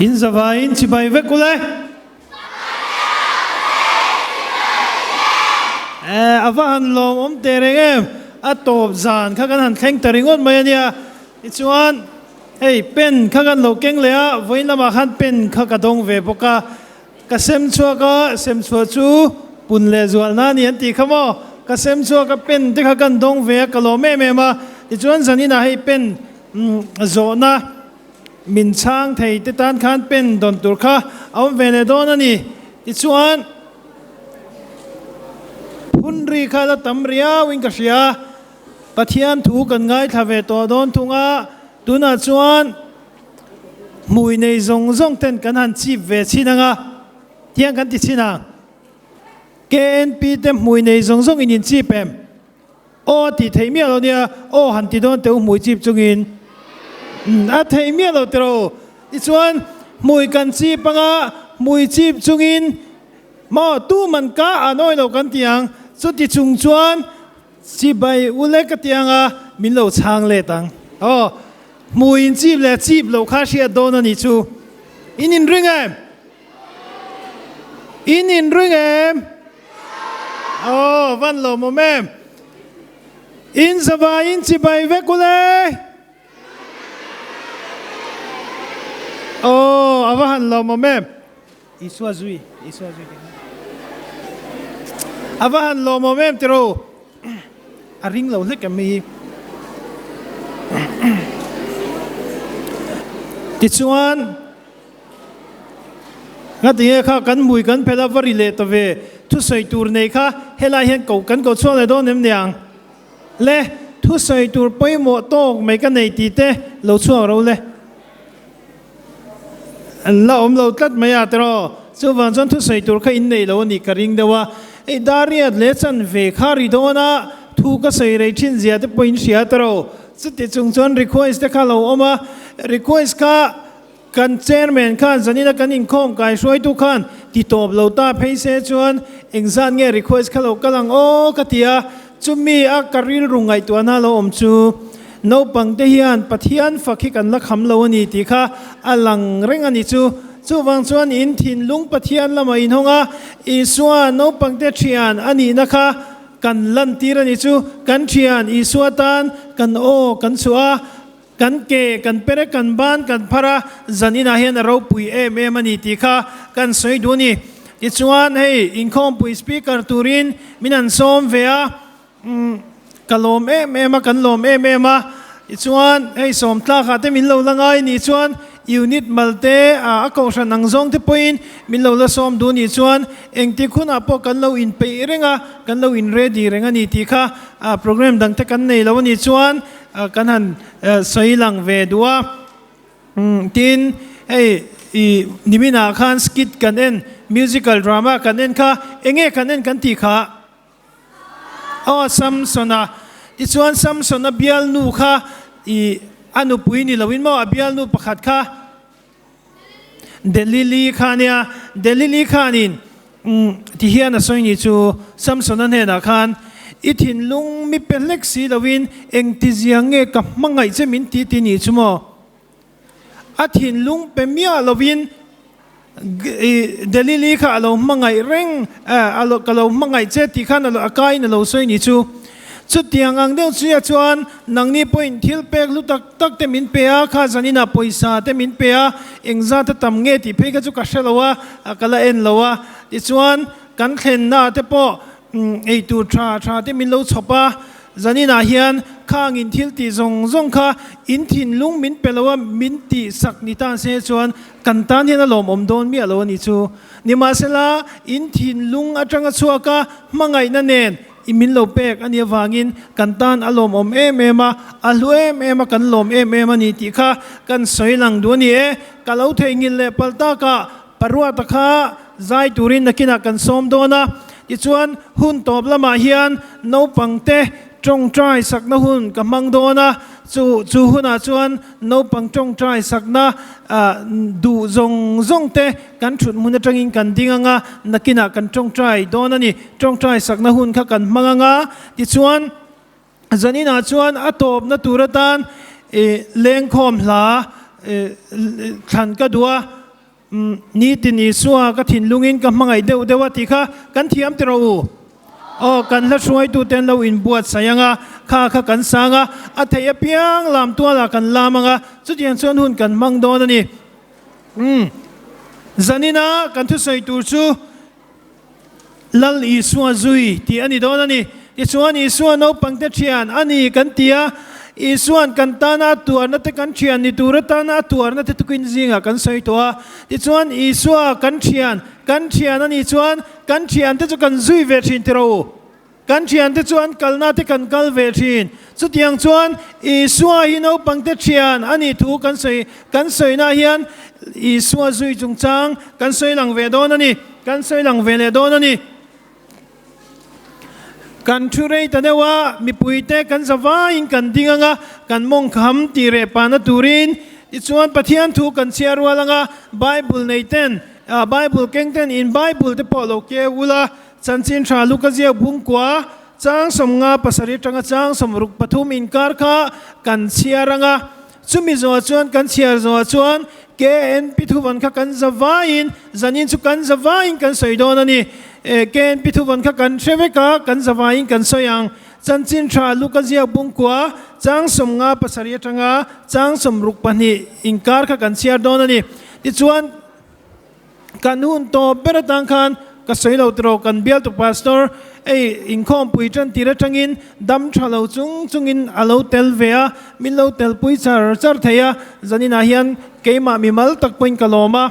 In zavaiin chibai vek ule. Eh, a va han lawm awm teh reng em? A tawp zan kha kan han thleng ta ringawt mai a nia. Tichuan, hei pen kha kan lo keng leh a, vawiin lamah khan pen kha ka dawng ve bawk a. Ka sem chhuak a, sem chhuah chu pun leh zual na ni an tih kha maw? Ka sem chhuak a, pen te kha kan dawng ve a, ka lawm em em a. Tichuan zaninah hei pen zawhna min chhang thei te tan khan pen dawn tur kha a awm ve leh dawn a ni. Tichuan phun ri kha la tam riauin ka hria. Pathian thu kan ngaithla ve tawh dawn thung a, tunah chuan Hmui nei zawng zawng ten kan han chip ve chhin anga tiang kan ti chhin ang. KNP te hmui nei zawng zawng in in chip em? Aw a tih theih miah lo nia, aw han ti dawn teh u hmui chip chungin. Umm a theih miah lo tiro. Tichuan hmui kan chip anga hmui chip chungin maw tu man ka an awi lo kan ti ang. Chuti chung chuan Chibai u lek a tiang a, min lo chhang let ang. Aw, hmui in chip leh chip loh kha hriat dawn a nih chu. In inring em? In inring em? Aw, van lawmawm em? In zavai in chibai vek u le? Aw, a va han lawmawm em? Isua zui, Isua zui tih kha. A va han lawmawm em tiro. A ring lo hlek em hi. Tichuan ngatinge kha kan mui kan phelh a va ri leh ta ve. Thusawi tur nei kha helai hian ko kan ko chhuak leh dawn em niang. Le thusawi tur pawimawh tawk mai ka nei tih te lo chhuak ro le. An la awm lo tlat mai a tiraw? Chuvang chuan thusawi tur kha in nei lo a nih ka ring deuh a. Hei Dariat leh chanve kha ri dawn a, thu ka sawi rei thin zia te pawh in hria tiraw? Chuti chung chuan request te kha lo awm a, request kha kan chairman khan zanina kan inkhawm kai hruaitu khan ti tawp lo ta phei se chuan engzat nge request kha lo kal ang aw ka ti a, chumi a ka rilru ngaihtuahna lo awm chu. Naupang te hian Pathian fak hi kan la kham lo a ni tih kha a lang reng a ni chu. Chuvang chuan in thinlung Pathian lamah in hawng a, Isua naupang te thian a nihna kha kan lantir a ni chu. Kan thian Isua tan kan aw kan chhuah a, kan ke kan per a, kan ban kan phar a, zan inah hian a ropui em em a ni tih kha kan sawi duh a ni. Tichuan hei inkhawmpui speaker turin min han sawm ve a. Umm ka lawm em em a, kan lawm em em a, tichuan hei sawmtlakah te min lo la ngai nih chuan unit mal te a kohhran ang zawng te pawhin min lo la sawm duh nih chuan engtik hunah pawh kan lo inpeih reng a, kan lo in ready reng a ni tih kha program dang te kan nei lo a nih chuan kan han sawi lang ve duh a. Umm tin hei i niminah khan skit kan en musical drama kan en kha enge kan en kan tih kha. Aw Samsona, tichuan Samsona bialnu kha i a nupui ni loin maw a bialnu pakhat kha Delili kha ania, Delili khanin ti hian a sawi ni chu Samsona hnenah khan i thinlung mi pe hlek si loin engtizia nge ka hmangaih che min ti ti ni chu maw? A thinlung pe miah lovin Delili kha a lo hmangaih reng, ka lo hmangaih che tih khan a kaiin a lo sawi ni chu. Chutiang ang deuh chuia chuan nangni pawhin thil pek hlu tak tak te min pe a, kha zaninah pawisa te min pe a, engzat a tam nge tih phei kha chu ka hre lo a, ka la en lo a. Tichuan kan thlenna te pawh eitur tha tha te min lo chhawp a, Zaninah hian khang in thil tih zawng zawng kha in thinlung min pe lo a, min tih sak ni tan se chuan kan tan hian a lawmawm dawn miah lo a ni chu. Nimahsela, in thinlung atanga chhuak a, hmangaihna nen i min lo pek a nih avangin kan tan a lawmawm em em a, a hlu em em a, kan lawm em em a ni tih kha kan sawi lang duh a ni e. Ka lo theihnghilh leh palh takah Paruata kha zai turin nakinah kan sawm dawn a, tichuan hun tawp lamah hian naupangte tawngtai sakna hun ka hmang dawn a, chu chu hunah chuan naupang tawngtai sakna duh zawng zawng te kan thut hmun atangin kan ding anga nakinah kan tawngtai dawn a ni. Tawngtai sakna hun kha kan hmang anga, tichuan Zaninah chuan a tawpna tur atan lengkhawm hla thlan ka duh a. Nitin Isua ka thinlungin ka hmangaih deuh deuh a tih kha kan thiam ti rawh u. Aw, kan hla hruaitute an lo inbuatsaih ang a, kha kha kan sang a, a theih apiang lam tualah kan lam ang a, chutiang chuan hun kan hmang dawn a ni. Umm, zanina kan thusawi tur chu Lal Isua zui tih a ni dawn a ni. Tichuan Isua naupangte thian a ni kan ti a, Isua'n kan tana a tuarna te kan thian ni tur atana a tuarna te tukin zingah kan sawi tawh a. Tichuan Isua kan thian, kan thian a nih chuan kan thiante chu kan zui ve thin tiraw u. Kan thiante chu an kalna te kan kal ve thin. Chutiang chuan Isua hi naupangte thian a nih thu kan sawi kan sawina hian Isua zui chungchang kan sawi lang ve dawn a ni. Kan sawi lang ve leh dawn a ni. Kan thu rei ta deuh a, mipuite kan za vaiin kan ding ang a, kan mawngkham tih reh pahna turin. Tichuan Pathian thu kan chhiar rual ang a, Bible nei ten, Bible keng ten in Bible te pawh lo keu ula, Chanchin tha Luka ziak bungkua chang 50 pasarih atanga chang 63 inkar kha kan chhiar ang a, chumi zawhah chuan kan chhiar zawhah chuan KNP thuvawn kha kan za vaiin zanin chu kan za vaiin kan sawi dawn a ni. KNP thuvawn kha kan hre vek a, kan za vaiin kan sawi ang. Chanchin tha Luka ziak bungkua chang 50 pasarih atanga chang 62 inkar kha kan chhiar dawn a ni. Tichuan. Kan hun tawp ber atang khan ka sawi lo tiraw kan bialtu pastor ei inkhawmpui tan tir atangin dam tha lo chung chungin a lo tel ve a, min lo tel pui char char thei a, zaninah hian keimah mimal tak pawhin ka lawm a,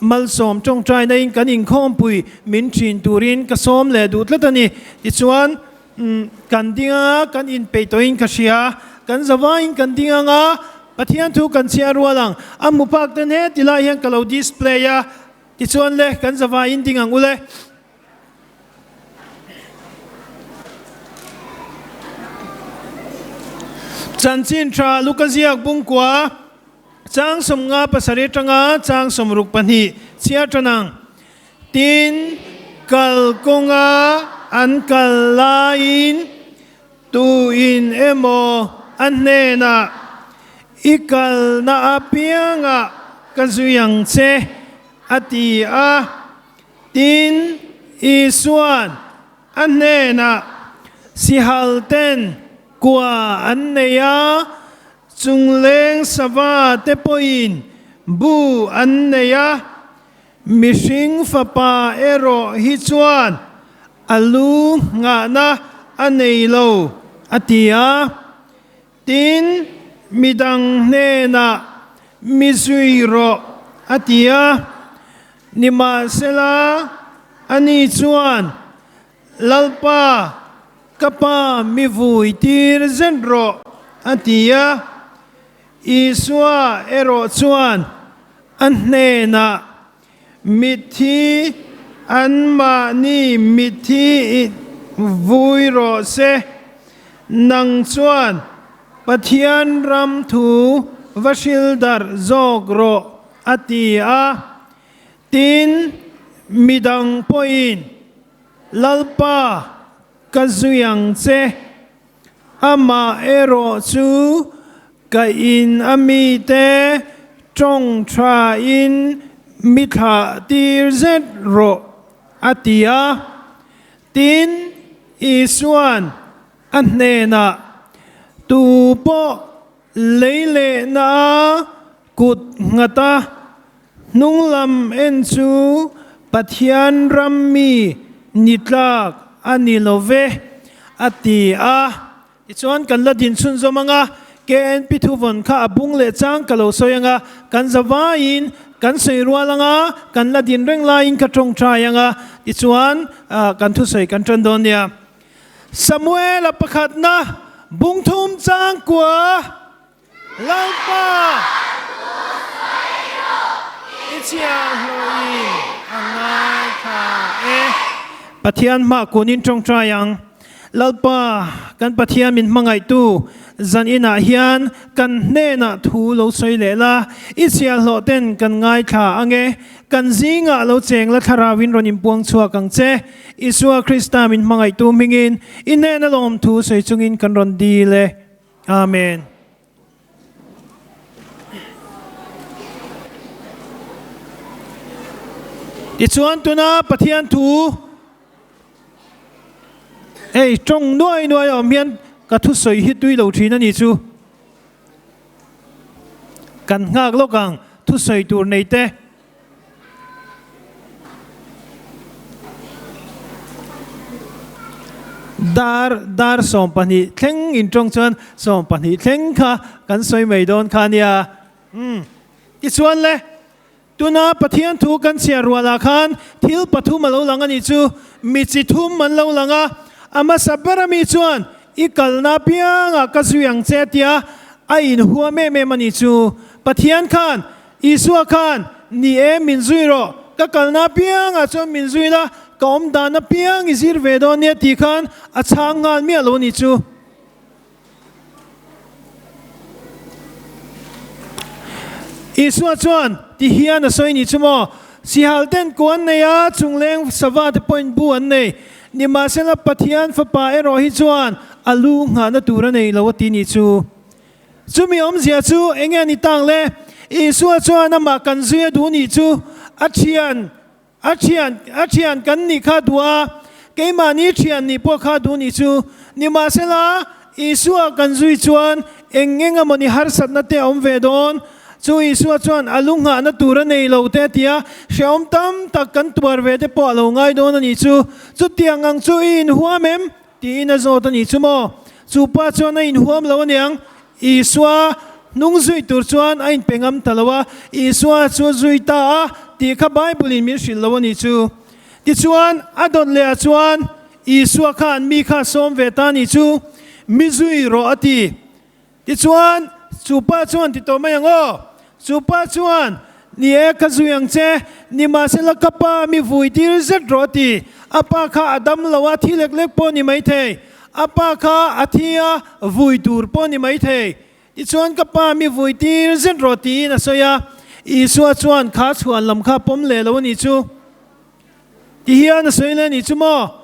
malsawm tawngtaina in kan inkhawmpui min thin turin ka sawm leh duh tlat a ni. Tichuan Kan ding anga kan inpeih tawhin ka hria. Kan zavaiin kan ding anga Pathian thu kan chhiar rual ang. A hmu phak ten he ti lai hian ka lo display a. Tichuan le, kan zavaiin ding ang ule. Chanchin tha Luka ziak bungkua chang 50 pasarih atanga chang 62 chhiar tan ang. Tin, kal kawnga an kal laiin tuin emaw a hnenah, I kalna apiangah ka zui ang che, a ti a. Tin, Isua'n a hnenah, Sihal ten kua an nei a, chungleng sava te pawhin bu an nei a, Mihring fapa erawh hi chuan a lu nghahna a nei lo, a ti a. Tin, midang hnenah mi zui rawh, a ti a. Nimahsela, ani chuan, Lalpa, ka pa mi vui tir zet rawh, a ti a. Isua erawh chuan a hnenah, Mitthi anmahni mitthi i vui rawh se, nang chuan Pathian ram thu va hril darh zawk rawh, a ti a. Tin, midang pawhin, Lalpa, ka zui ang che. Amah erawh chu ka in a mite tawng thain mi thlah tir zet rawh, a ti a. Tin, Isua'n a hnenah, Tu pawh lei lehna a kut nghat a, hnunglam en chu Pathian ram mi ni tlak a ni lo ve, a ti a. Tichuan kan la din chhunzawm ang a, KNP thuvawn kha a bung leh chang ka lo sawi ang a, kan zavaiin kan sawi rual ang a, kan la din reng laiin ka tawngtai ang a, tichuan kan thusawi kan tan dawn nia. Samuela pakhatna bungthum changkua. Lalpa i chhiahhlawhin a ngaithla e. Pathian hmah kunin tawngtai ang. Lalpa, kan Pathian min hmangaihtu, zan inah hian kan hnenah thu lo sawi leh la, i chhiahhlawh ten kan ngaithla ang e. Kan zingah lo cheng la thlarauin rawn inpuang chhuak ang che. Isua Krista min hmangaihtu hmingin i hnena lawmthu sawi chungin kan rawn dil e. Amen. Tichuan tuna Pathian thu hei tawng nuai nuai a awm hian ka thusawi hi tui lo thin a ni chu. Kan nghak lawk ang thusawi tur nei te. Dar dar 12 thleng intawng chuan 12 thleng kha kan sawi mai dawn kha nia. Umm tichuan le tuna Pathian thu kan chhiar rualah khan thil pathum a lo lang a nih chu, mi chi thum an lo lang a, a hmasa ber ami chuan i kalna apiangah ka zui ang che tia a inhuam em em a nih chu. Pathian khan Isua khan, Ni e, min zui rawh, ka kalna apiangah chuan min zui la, ka awm dan apiang i zir ve dawn nia tih khan a chhang nghal miah lo a nih chu. Isua chuan ti hian a sawi nih chu maw, Sihal ten ku an nei a, chungleng sava te pawhin bu an nei. Nimahsela Pathian Fapa erawh hi chuan a lu nghahna tur a nei lo a ti nih chu. Chumi awmzia chu enge a ni tang le? Isua chuan amah kan zui a duh nih chu a thian, a thian, a thian kan nih kha duh a, keimahni thian nih pawh kha duh nih chu. Nimahsela, Isua kan zui chuan eng eng emaw ni harsatna te a awm ve dawn. Chu Isua chuan a lu nghahna tur a nei lo te a ti a, hrehawm tam tak kan tuar ve te pawh a lo ngai dawn a nih chu. Chutiang ang chu i inhuam em? Tiin a zawt a nih chu maw? Chu pa chuan a inhuam lo aniang. Isua hnung zui tur chuan a inpe ngam ta lo a, Isua chu a zui ta a tih kha Bible-in min hrilh lo a nih chu. Tichuan, a dawt leh ah chuan Isua khan mi kha sawm ve ta a nih chu, Mi zui rawh a ti. Tichuan, chu pa chuan ti tawh mai ang aw. Chu pa chuan, Ni e, ka zui ang che. Nimahsela ka pa mi vui tir zet rawh a ti. A pa kha a dam lo a, thi lek lek pawh ni maithei. A pa kha a thi a, vui tur pawh ni maithei. Tichuan, ka pa mi vui tir zet rawh tiin a sawi a. Isua chuan kha chhuan lam kha pawm leh lo a nih chu. Tihian a sawi leh a nih chu maw?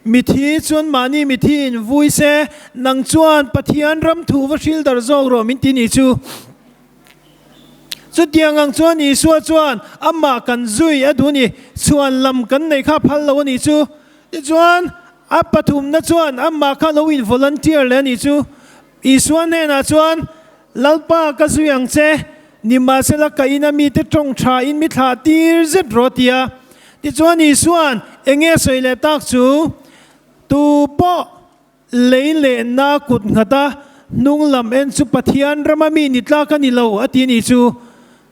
Mithi chuan mahni mithi in vui se, nang chuan Pathian ram thu va hril dar zawk rawh min ti ni chu. Chutiang ang chuan Isua chuan amah kan zui a duh ni, chhuan lam kan nei kha phal lo a nih chu. Tichuan a pathumna chuan amah kha lo in volunteer leh a nih chu. Isua hnenah chuan, Lalpa ka zui ang che, nimahsela ka ina mite tawng tha in mi thlah tir zet rawh tia. Tichuan Isua'n eng nge sawi leh tak chu, Tu pawh lei leh na kut nghat a, hnung lam en chu Pathian rama mi ni tlak a ni lo a ti nih chu.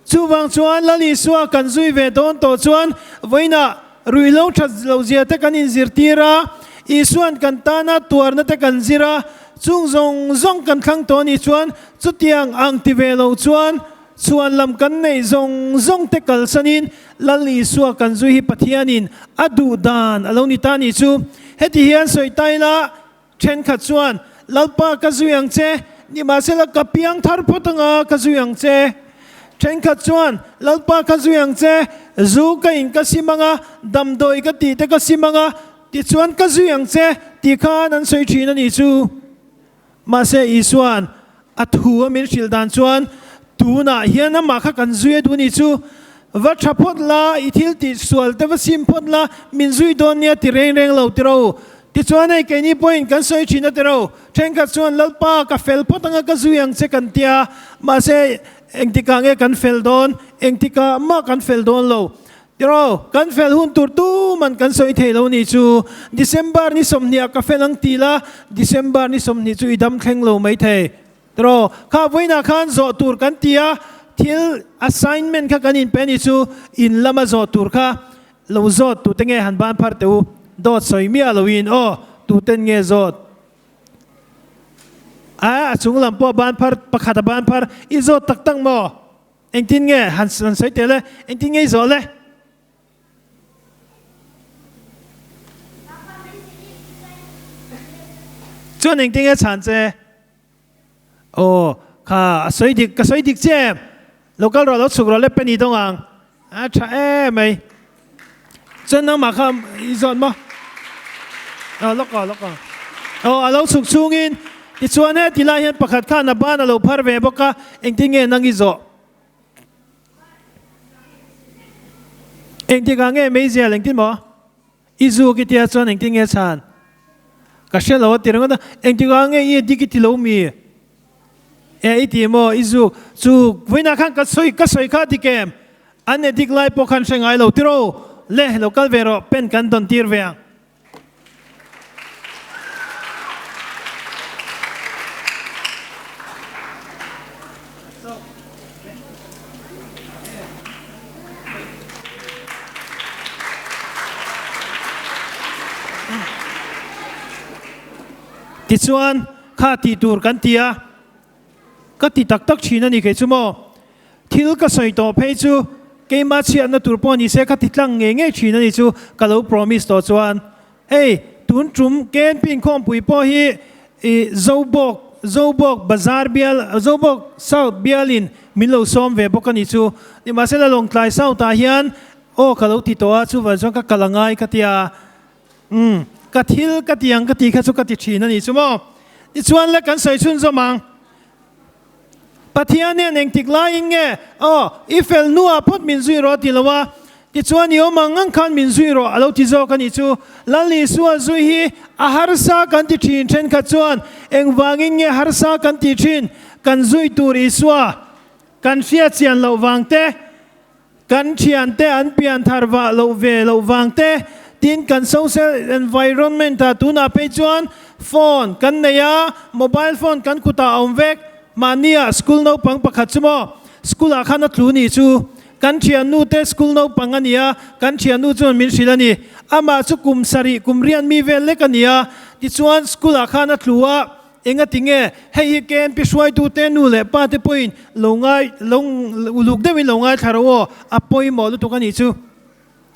Chuvang chuan Lal Isua kan zui ve dawn tawh chuan vawiinah ruihhlo that lo zia te kan inzirtir a, Isua'n kan tana tuarna te kan zir a, chung zawng zawng kan thlang tawh anih chuan chutiang ang ti ve lo chuan chhuan lam kan neih zawng zawng te kalsanin Lal Isua kan zui hi Pathianin a duh dan a lo ni ta anih chu. Heti hian sawi ta ila Thenkhat chuan, Lalpa ka zui ang che, nimahsela ka piang thar phawt anga ka zui ang che. Thenkhat chuan, Lalpa ka zui ang che, zu ka in ka sim anga, damdawi ka tih te ka sim anga, tichuan ka zui ang che, tih khan an sawi thin a nih chu. Mahse Isua'n a thu a min hrilh dan chuan, Tunah hian amah kha kan zui a duh nih chu. Va tha phawt la, i thil tih sual te va sim phawt la, min zui dawn nia ti reng reng lo tiro. Tichuan hei keini pawhin kan sawi thin a tiro. Thenkhat chuan Lalpa ka fel phawt anga ka zui ang che kan tia, mahse engtikah nge kan fel dawn, engtikah mah kan fel dawn lo tiro. Kan fel hun tur tuman kan sawi thei lo nih chu. December ni 20 ah ka fel ang ti la, December ni 20 chu i dam thleng lo maithei. Tiraw, kha vawiinah khan zawh tur kan ti a, thil assignment kha kan inpe anih chu in lama zawh tur kha lo zawt tute nge han ban phar teh u, dawt sawi miah loin aw tuten nge zawt? A, a chung lam pawh ban phar, pakhat a ban phar, i zawt tak tak maw? Engtin nge han sawi teh le, engtin nge i zawh le? Chuan engtin nge chhan che? Aw, kha a sawi dik, ka sawi dik che em? Lo kal rawh, lo chhuk rawh le Penny dawng ang. A tha em mai. Chuan nangmah kha i zawt maw? Aw, lawk aw, lawk aw. Aw, a lo chhuk chungin tichuan he tilai hian pakhat khan a ban a lo phar ve bawk a, engtin nge nang i zawh? Engtikah nge meizial engtin maw? I zuk i tia chuan engtin nge chhan? Ka hre lo a ti ringawt a, engtikah nge i dik i ti lo mi? E i ti maw? I zuk chu vawiinah khan ka sawi ka sawi kha dik em? An edik lai pawh khan hre ngai lo tiraw? Le lo kal ve rawh pen kan dawn tir ve ang. Tichuan, kha tih tur kan ti a, ka ti tak tak thin a ni kei chu maw? Thil ka sawi tawh phei chu keimah chhiatna tur pawh ni se ka ti tlang ngei ngei thin a ni chu ka lo promise tawh chuan hei tun tum KNP inkhawmpui pawh hi i Zobawk Zobawk bazar bial Zobawk South bialin min lo sawm ve bawk a ni chu nimahsela Lawngtlai South ah hian aw ka lo ti tawh a chuvang chuan ka kal a ngai ka tia umm ka thil ka ti ang ka ti kha chu ka ti thin a ni chu maw tichuan le kan sawi chhunzawm ang. Pathian hian engtik laiin nge, Aw, i fel hnuah phawt min zui rawh a ti lo a, tichuan i awm ang ang khan min zui rawh a lo ti zawk a nih chu. Lal Isua zui hi a harsa kan ti thin thenkhat chuan engvangin nge harsa kan tih thin? Kan zui tur Isua kan hriatchian loh vang te, Kan thiante an pian thar vah loh ve loh vang te, tin kan social environment ah tunah phei chuan phone kan nei a, mobile phone kan kutah a awm vek, mahni ah school naupang pakhat chu maw school ah khan a tlu nih chu, kan thiannu te school naupang a ni a, kan thiannu chuan min hrilh a ni, amah chu kum sarih kum riat mi vel lek a ni a, tichuan school ah khan a tlu a, Engati nge hei hi KNP hruaitute nu leh pa te pawhin lo ngai lo uluk deuhin lo ngaithla ro aw, a pawimawh lutuk a nih chu.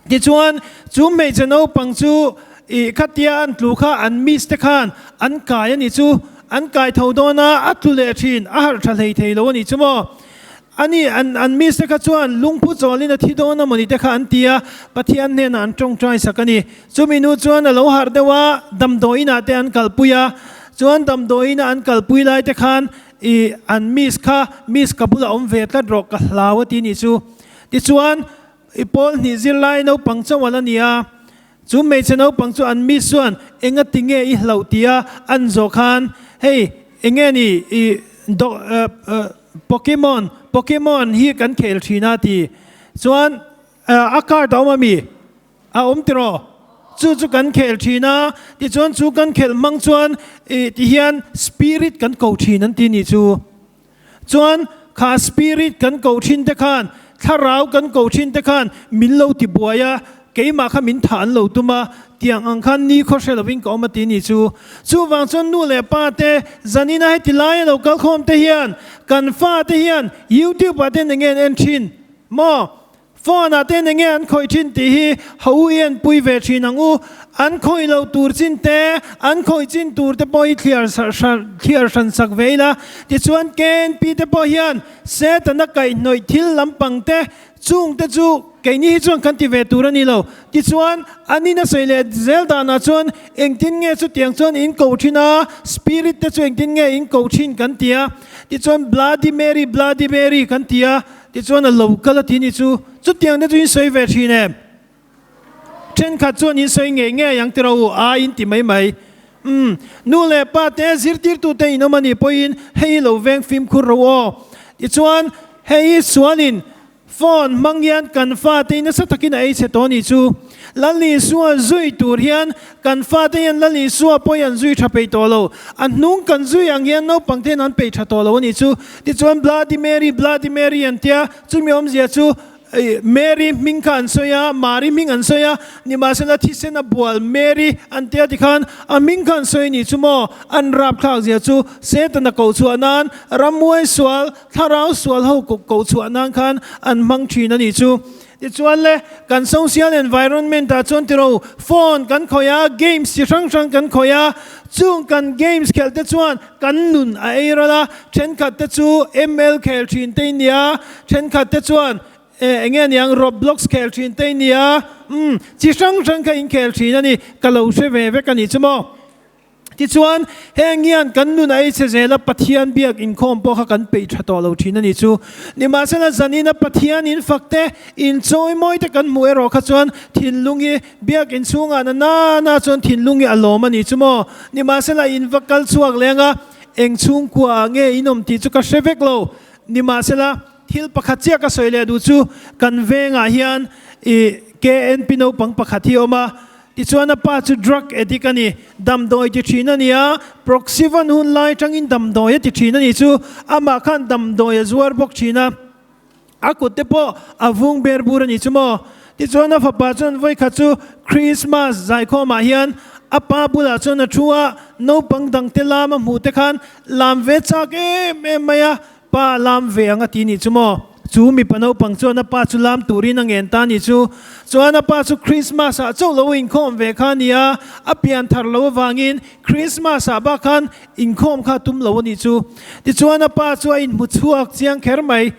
Tichuan chu hmeichhe naupang chu ih khatia an tlu kha an miss te khan an kai a nih chu, an kai tho dawn a, a tlu leh thin, a harh tha hlei thei lo a nih chu maw. A ni, an an miss te kha chuan lungphu chawlin a thi dawn a mawni te kha an ti a, Pathian hnenah an tawngtai sak a ni. Chumi nu chuan a lo harh deuh a, damdawiinah te an kalpui a, chuan damdawiina an kalpui lai te khan i an miss kha miss ka bulah awm ve tlat rawh ka hlau a ti nih chu. Tichuan i pawl hnih zirlai naupang chauh a la ni a, chu hmeichhe naupang chu an miss chuan enga ti nge i hlauh ti a an zawh khan hei enge ni i Pokemon, Pokemon hi kan khel thin a ti chuan a card a awm a mi? A awm tiraw? Chu chu kan khel thin a, tichuan chu kan khelh hmang chuan ih ti hian spirit kan ko thin an ti nih chu. Chuan kha spirit kan ko thin te khan, thlarau kan ko thin te khan min lo ti buai a, Keimah kha min thah an lo tum a, tiang ang khan ni khaw hre lovin ka awm a ti ni chu. Chuvang chuan nu leh pa te, zanina heti laia lo kal khawm te hian kan fa te hian YouTube ah ten enge an en thin maw? Phone ah ten enge an khawih thin tih hi ho u i en pui ve thin ang u. An khawih lo tur chin te, an khawih chin tur te pawh hi thliar thliar hran sak ve ila. Tichuan KNP te pawh hian Setana kaihhnawih thil lampang te Chung te chu keini hi chuan kan ti ve tur a ni lo. Tichuan, an in a sawi leh zel danah chuan engtin nge chutiang chuan in ko thin a, Spirit te chu engtin nge in ko thin kan ti a. Tichuan, Bloody Mary, Bloody Mary kan ti a, tichuan a lo kal a ti ni chu. Chutiang te chu in sawi ve thin em? Thenkhat chuan in sawi ngei ngei ang tiraw u, a in ti mai mai. Umm, nu leh pa te, zirtirtute in awm a nih pawhin hei hi lo veng fimkhur ro aw. Tichuan, hei hi sualin phone hmang hian kan fate hi nasa takin a ei chhe tawh a nih chu. Lal Isua zui tur hian kan fate hian Lal Isua pawh hi an zui tha peih tawh lo. A hnung kan zui ang hian naupang te hian an peih tha tawh lo a nih chu. Tichuan, Bloody Mary, Bloody Mary an tia, chumi awmzia chu Mary hming kha an sawi a, Mari hming an sawi a, nimahsela thisen a bual Mary an tia tikhan a hming kha an sawi ni chu maw? An rapthlak zia chu Setana koh chhuah nan, rammuai sual, thlarau sual ho koh chhuah nan khan an hmang thin a nih chu. Tichuan le, kan social environment ah chuan tiro phone kan khawih a, games chi hrang hrang kan khawih a, chung kan games khelh te chuan kan nun a ei ral a, thenkhat te chu ML khel thin te nia, Thenkhat te chuan eh enge aniang Roblox khel thin te nia, umm chi hrang hrang kha in khel thin a ni, ka lo hre ve vek a nih chu maw. Tichuan, heng hian kan nun a ei che zel a, Pathian biak inkhawm pawh kha kan peih tha tawh lo thin a ni chu. Nimahsela, zanina Pathian in fak te, in chawimawi te kan hmuh erawh kha chuan thinlung hi biak inchhungah na na na chuan thinlung hi a lawm a ni chu maw? Nimahsela, in va kal chhuak leng a, eng chhungkua ah nge in awm tih chu ka hre vek lo. Nimahsela, thil pakhat chiah ka sawi leh duh chu kan vengah hian i KNP naupang pakhat hi a awm a, Tichuan a pa chu drug addict a ni, damdawi ti thin a ni a, Proxyvan hun lai atangin damdawi a ti thin a ni chu amah khan damdawi a zuar bawk thin a, a kut te pawh a vung ber bur a ni chu maw. Tichuan a fapa chuan vawikhat chu Christmas zaikhawmah hian a pa bulah chuan a thu a, naupang dangte lam a hmuh te khan lam ve chak em em mai a, Pa lam ve ang a ti nih chu maw? Chu mipa naupang chuan a pa chu lam turin a ngen ta nih chu. Chuan a pa chu Christmas ah chauh lo inkhawm ve kha a ni a, a pian thar lo avangin Christmas ah bak khan inkhawm kha a tum lo a nih chu. Tichuan a pa chu a inhmu chhuak chiang kher mai.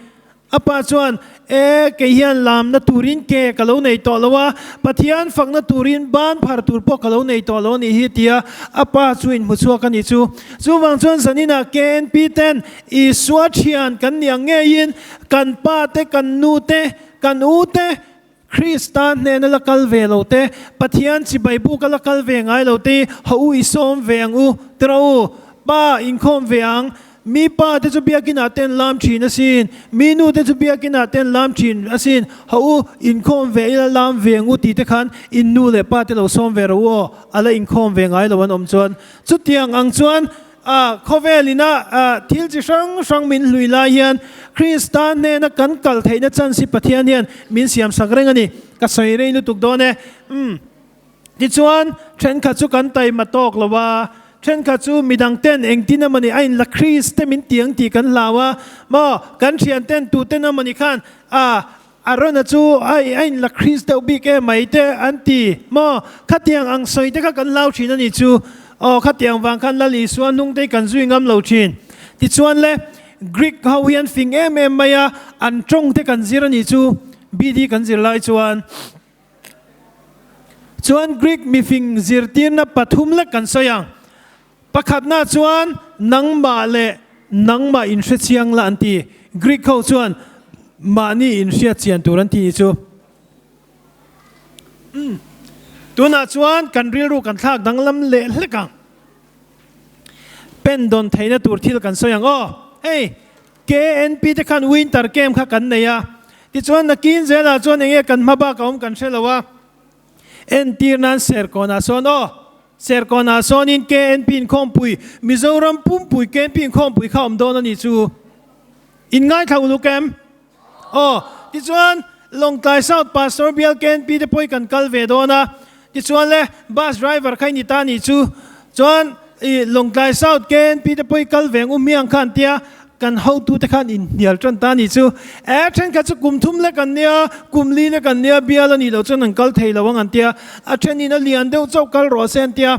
A pa chuan, E, kei hian lamna turin ke ka lo nei tawh lo a, Pathian fakna turin ban phar tur pawh ka lo nei tawh lo a nih hi, tia a pa chu inhmu chhuak a nih chu. Chuvang chuan zaninah KNP ten Isua thian kan nih ang ngeiin kan pa te, kan nu te, kan u te, Krista hnena la kal ve lo te, Pathian chibai buka la kal ve ngai lo te hi ha u i sawm ve ang u, ti rawh u. Pa inkhawm ve ang, mi pa te chu biakinah ten lam thin asin, mi nu te chu biakinah ten lam thin asin, ha u inkhawm ve ila lam ve ang u tih te khan in nu leh pa te lo sawm ve rawh u aw, a la inkhawm ve ngai lo an awm chuan. Chutiang ang chuan A khawvel ina thil chi hrang hrang min hlui lai hian Krista hnena kan kal theihna chance hi Pathian hian min siam sak reng a ni. Ka sawi rei lutuk dawn e. Umm. Tichuan, thenkhat chu kan taima tawk lo a, thenkhat chu midang ten engtin emawni a inla Krist te min ti ang tih kan hlau a, maw kan thian ten tuten emawni khan a Arona chu ai a inla Krist deuh bik em mai te an ti maw? Khatiang ang sawi te kha kan hlau thin a ni chu. Aw khatiang vang khan Lal Isua hnung te hi kan zui ngam lo thin. Tichuan le, Greek ho hi an fing em em mai a, an tawng te kan zir a ni chu. BD kan zir lai chuan. Chuan Greek mifing zirtirna pathum lek kan sawi ang. Pakhatna chuan nangmah leh nangmah inhre chiang la an ti. Greek ho chuan mahni inhriat chian tur an ti ni chu. Umm. Tunah chuan kan rilru kan thlak danglam leh hlek ang. Pen dawn theihna tur thil kan sawi ang aw. Hei, KNP te khan winter camp kha kan nei a. Tichuan nakin zelah chuan enge kan hma bak a awm kan hre lo a. Entir nan Serkawnah sawn aw, Serkawnah sawnin KNP inkhawmpui, Mizoram pumpui KNP inkhawmpui kha awm dawn a nih chu. In ngaithla uluk em? Aw, tichuan Lawngtlai South Pastor Bial KNP te pawh hi kan kal ve dawn a, tichuan le bus driver kha i ni ta a nih chu. Chuan i Lawngtlai South KNP te pawh hi kal ve ang u hmiang kha an tia, Kan hotute khan inhnial tan ta a nih chu. E, thenkhat chu kum thum lek an nia, kum li lek an nia, bial a nih loh chuan an kal thei lo ang an tia. A thenin a lian deuh chauh kal rawh se an tia.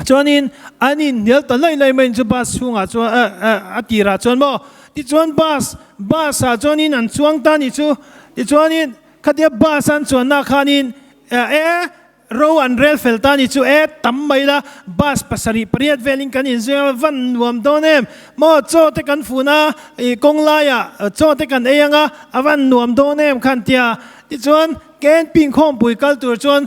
Chuanin an inhnial ta laih laih mai in chu bus chhungah chuan, e, e, a tirah chuan maw. Tichuan bus, bus ah chuanin an chuang ta a nih chu. Tichuanin khatia bus an chuanna khanin, e, e, Ro an rel fel ta ni chu e, tam mai la, bus pasarih pariat velin kan inzui a, van nuam dawn em? Maw chaw te kan fun a, ih kawng laiah chaw te kan ei ang a, a van nuam dawn em khan tia. Tichuan KNP inkhawmpui kal tur chuan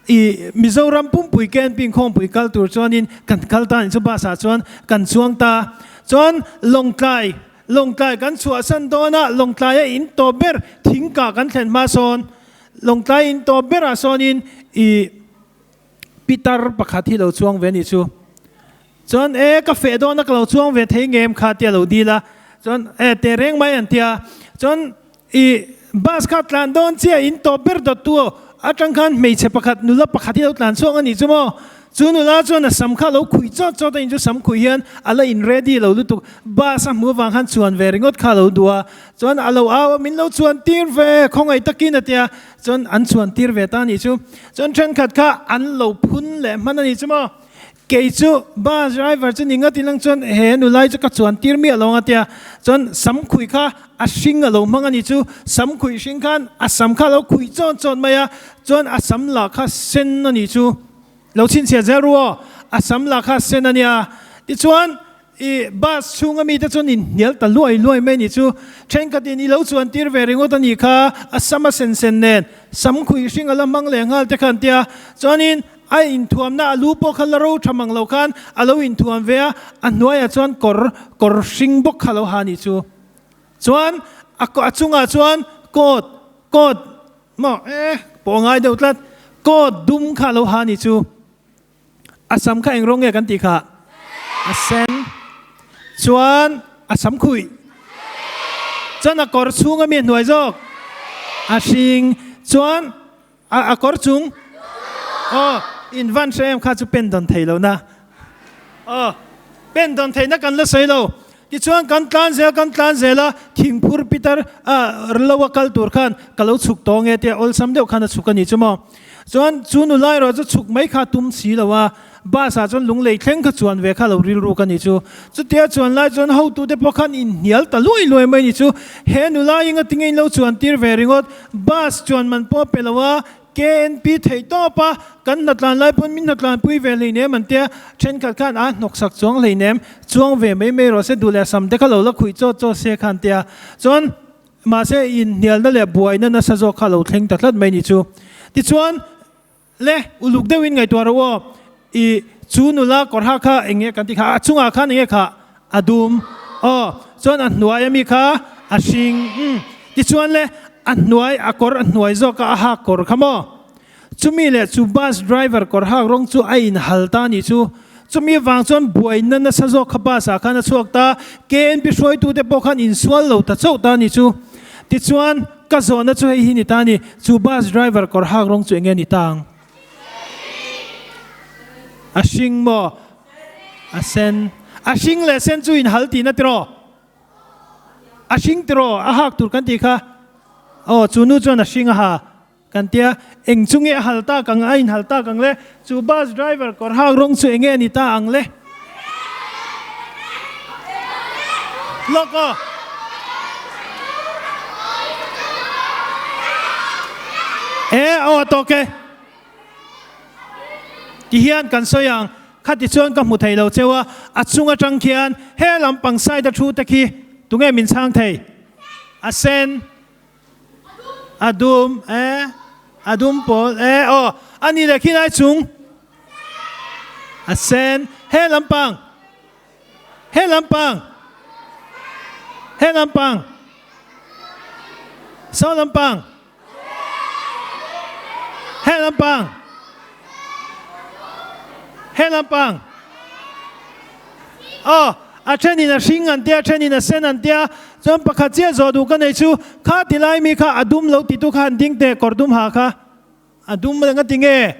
ih Mizoram pumpui KNP inkhawmpui kal tur chuanin kan kal ta ni chu bus ah chuan kan chuang ta. Chuan Lawngtlai, Lawngtlai kan chhuahsan dawn a, Lawngtlaia in tawp ber thingkah kan thlen hma sawn Lawngtlai in tawp berah sawnin i pitar pakhat hi lo chuang ve a nih chu. Chuan e ka feh dawn a ka lo chuang ve thei ngem kha tia lo dil a, chuan e teh reng mai an tia. Chuan i bus kha tlan dawn chiah in tawp ber dawt tu atang khan hmeichhe pakhat nula pakhat hi lo tlan chhuak a nih chu maw. Chu nula chuan a sam kha a lo khuih chawt chawt a, in chu sam khuih hian a la in ready lo lutuk. Bus a hmuh avang khan chuan ve ringawt kha a lo duh a, chuan a lo au a, min lo chuan tir ve, khawngaih takin a ti a, chuan an chuan tir ve ta a nih chu. Chuan thenkhat kha an lo phun leh hman a nih chu maw. Kei chu bus driver chu ni ngat ilang chuan he nulai chu ka chuan tir miah lo ang a ti a, chuan sam khuih kha a hring a lo hmang a nih chu. Sam khuih hring khan a sam kha a lo khuih chawn chawn mai a, chuan a sam lah kha sen a nih chu. Lo chhinchhiah zel ru aw. A sam lah kha sen a nia. Tichuan, i bus chhunga mite chuan inhnial ta luai luai mai a nih chu. Thenkhatin i lo chuan tir ve ringawt a nih kha, a sam a sen sen nen, sam khui hring a la hmang leh nghal te kha an tia. Chuanin a inthuamna a lu pawh kha la ro tha mang lo khan a lo inthuam ve a, a hnuaiah chuan kawr kawr hring bawk kha a lo ha a nih chu. Chuan a a chungah chuan coat coat maw eh pawh a ngai deuh tlat, coat dum kha a lo ha a nih chu. A sam kha eng rawng nge kan tih kha? A sen. Chuan a sam khuih. Chuan a kawr chhung ami a hnuai zawk? A hring. Chuan a a kawr chung? Aw, in van hre em kha chu pen dawn thei lo na. Aw, pen dawn theihna kan la sawi lo. Tichuan kan tlan zel kan tlan zel a, thingphur pitar a lo a kal tur khan ka lo chhuk tawh nge tia awlsam deuh khan a chhuk a ni chu maw. Chuan chu nula erawh chu chhuk mai kha tum si lo a, bus ah chuan lunglei thleng kha chuan ve kha lo rilruk a ni chu. Chutia chuan lai chuan hotute pawh khan inhnial ta luai luai mai a ni chu. He nula inga tinge in lo chuan tir ve ringawt, bus chuan man pawh a pe lo a, KNP theih tawp a, kan hnatlan lai pawn min hnatlan pui ve hleinem an tia, thenkhat khan a hnawksak chuang hleinem, chuang ve mai mai rawh se, duh leh sam te kha lo la khuih chawt chawt se khan tia, chuan mahse inhnialna leh buaina nasa zawk kha a lo thleng ta tlat mai ni chu. Tichuan le uluk deuhin ngaihtuah rawh aw, i chu nula kawr ha kha eng nge kan tih kha, a chungah khan eng nge kha a dum aw, chuan a hnuai ami kha a hring umm tichuan le a hnuai a kawr a hnuai zawk a a hak kawr kha maw chumi leh chu bus driver kawr hak rawng chu a inhal ta anih chu chumi vang chuan buaina nasa zawk kha bus ah khan a chhuak ta KNP hruaitu te pawh khan insual lo ta chauh ta anih chu tichuan ka zawhna chu hei hi ni ta a ni chu bus driver kawr hak rawng chu enge ni ta ang a hring maw. A sen. A hring leh sen chu inhal tihna tiraw? A hring tiraw? A hak tur kan tih kha. Aw, chu nu chuan a hring a ha kan tia. Eng chu nge a hal tak ang, a inhal tak ang le? Chu bus driver kawr hak rawng chu enge a ni ta ang le? Lawk aw. E, aw a tawk e. Ti hian kan sawi ang, khati chuan ka hmu thei lo cheu a, a chung atang khian he lampang side a thu te khi tunge min chhang thei? A sen, a dum e, a dum pawl e, aw a ni leh khi lai chung a sen, he lampang, he lampang, he lampang, saw lampang. He lampang. He lampang. Aw, a thenin a hring an tia, a thenin a sen an tia, chuan pakhat chiah zawh duh ka nei chu, kha ti lai mi kha a dum lo titu kha han ding teh, kawr dum ha kha. A dum reng a ti nge?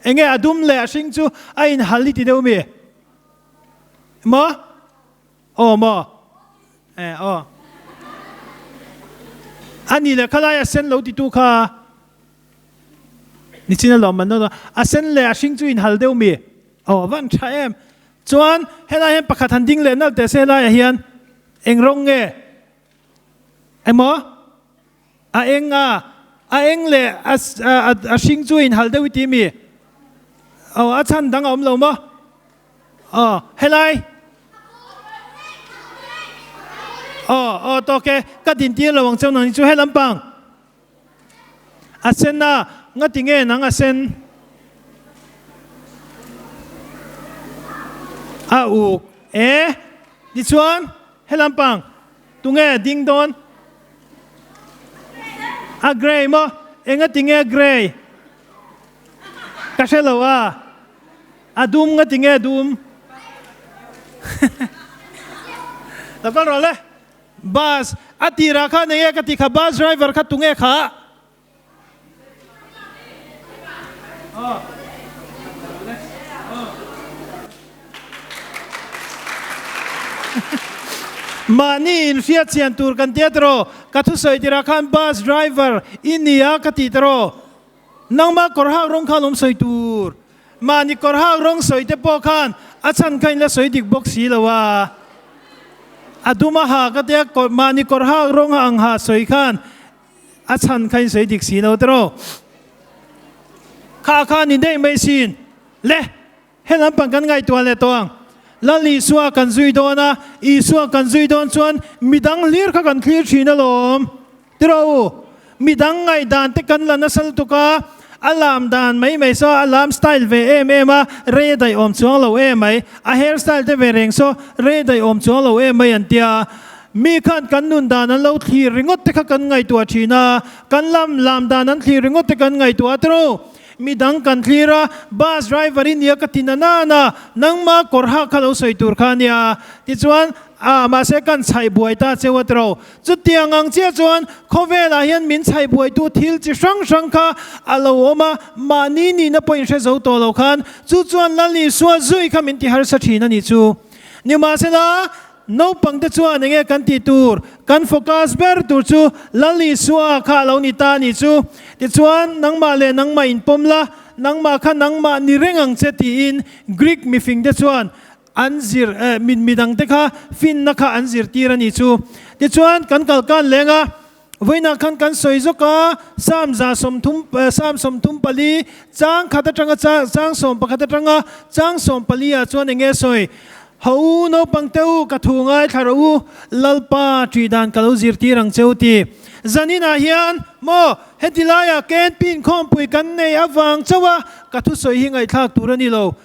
Enge a dum leh a hring chu a inhal i ti deuh mi? Maw? Aw maw? Eh aw. A ni leh khalai a sen lo titu kha nichin a lawm man a sen leh a hring chu inhal deuh mi? Aw van tha em. Chuan helai hian pakhat han ding leh nalh teh se helaiah hian eng rawng nge? Emaw? A eng a, a eng leh a a hring chu inhal deuh i ti mi? Aw a chhan dang a awm lo maw? Aw helai. Aw aw tawk e, ka dintir lo ang cheu nang ni chu he lampang. A sen a, ngati nge nang a sen? A uk e, tichuan he lampang tunge ding dawn? A grey maw? Engati nge grey? Ka hre lo a. A dum ngati nge dum? Lo kal rawh le. Bus a tirah khan enge ka ti kha bus driver kha tunge kha? Mahni inhriat chian tur kan tia tiraw? Ka thusawi tirah khan bus driver i nia ka ti tiraw? Nangmah kawr hak rawng khan awm sawi tur. Mahni kawr hak rawng sawi te pawh khan a chhan kha in la sawi dik bawk si lo a. A dum a ha ka tia mahni kawr hak rawng a ang ha sawi khan A chhan kha in sawi dik si lo tiraw? Kha kha ni daih mai sin. Le! He lampang kan ngaihtuah leh tawh ang. Lal Isua kan zui dawn a, Isua kan zui dawn chuan midang hlir kha kan thlir thin alawm. Tiraw u, midang ngaihdan te kan la nasa lutuk a, a lam dan mai mai saw a lam style ve em em a, rei a daih awm chuang lo em mai, a hair style te ve reng saw rei a daih awm chuang lo em mai an tia. Mi khan kan nun dan an lo thlir ringawt te kha kan ngaihtuah thin a, kan lam lam dan an thlir ringawt te kan ngaihtuah a tiraw. Midang kan thlir a, bus driver i nia ka ti na nana, nangma kawr hak kha lo sawi tur kha a nia. Tichuan, a mahse kan chhaih buai ta cheu a tiraw. Chutiang ang chiah chuan khawvelah hian min chhaih buaitu thil chi hrang hrang kha a lo awm a, mahni nihna pawh inhre zo tawh lo khan chu chuan Lal Isua zui kha min ti harsa thin a nih chu. Nimahsela, naupangte chuan enge kan tih tur, kan focus ber tur chu Lal Isua kha a lo ni ta a nih chu. Tichuan, nangmah leh nangmah inpawm la, nangmah kha nangmah ni reng ang che tiin Greek mifingte chuan An zir eh mit midangte kha finna kha an zirtir a ni chu. Tichuan kan kalkan leng a, vawiinah khan kan sawi zawk a, Psalm 130 Psalm 34 chang khat atanga chang 11 atanga chang 14 ah chuan eng nge sawi? Ha u naupang te u ka thu ngaithla rawh u, Lalpa ṭih dan ka lo zirtir ang che u ti. Zaninah hian maw heti laiah KNP inkhawmpui kan nei avang chauh a ka thusawi hi ngaihthlak tur a ni lo.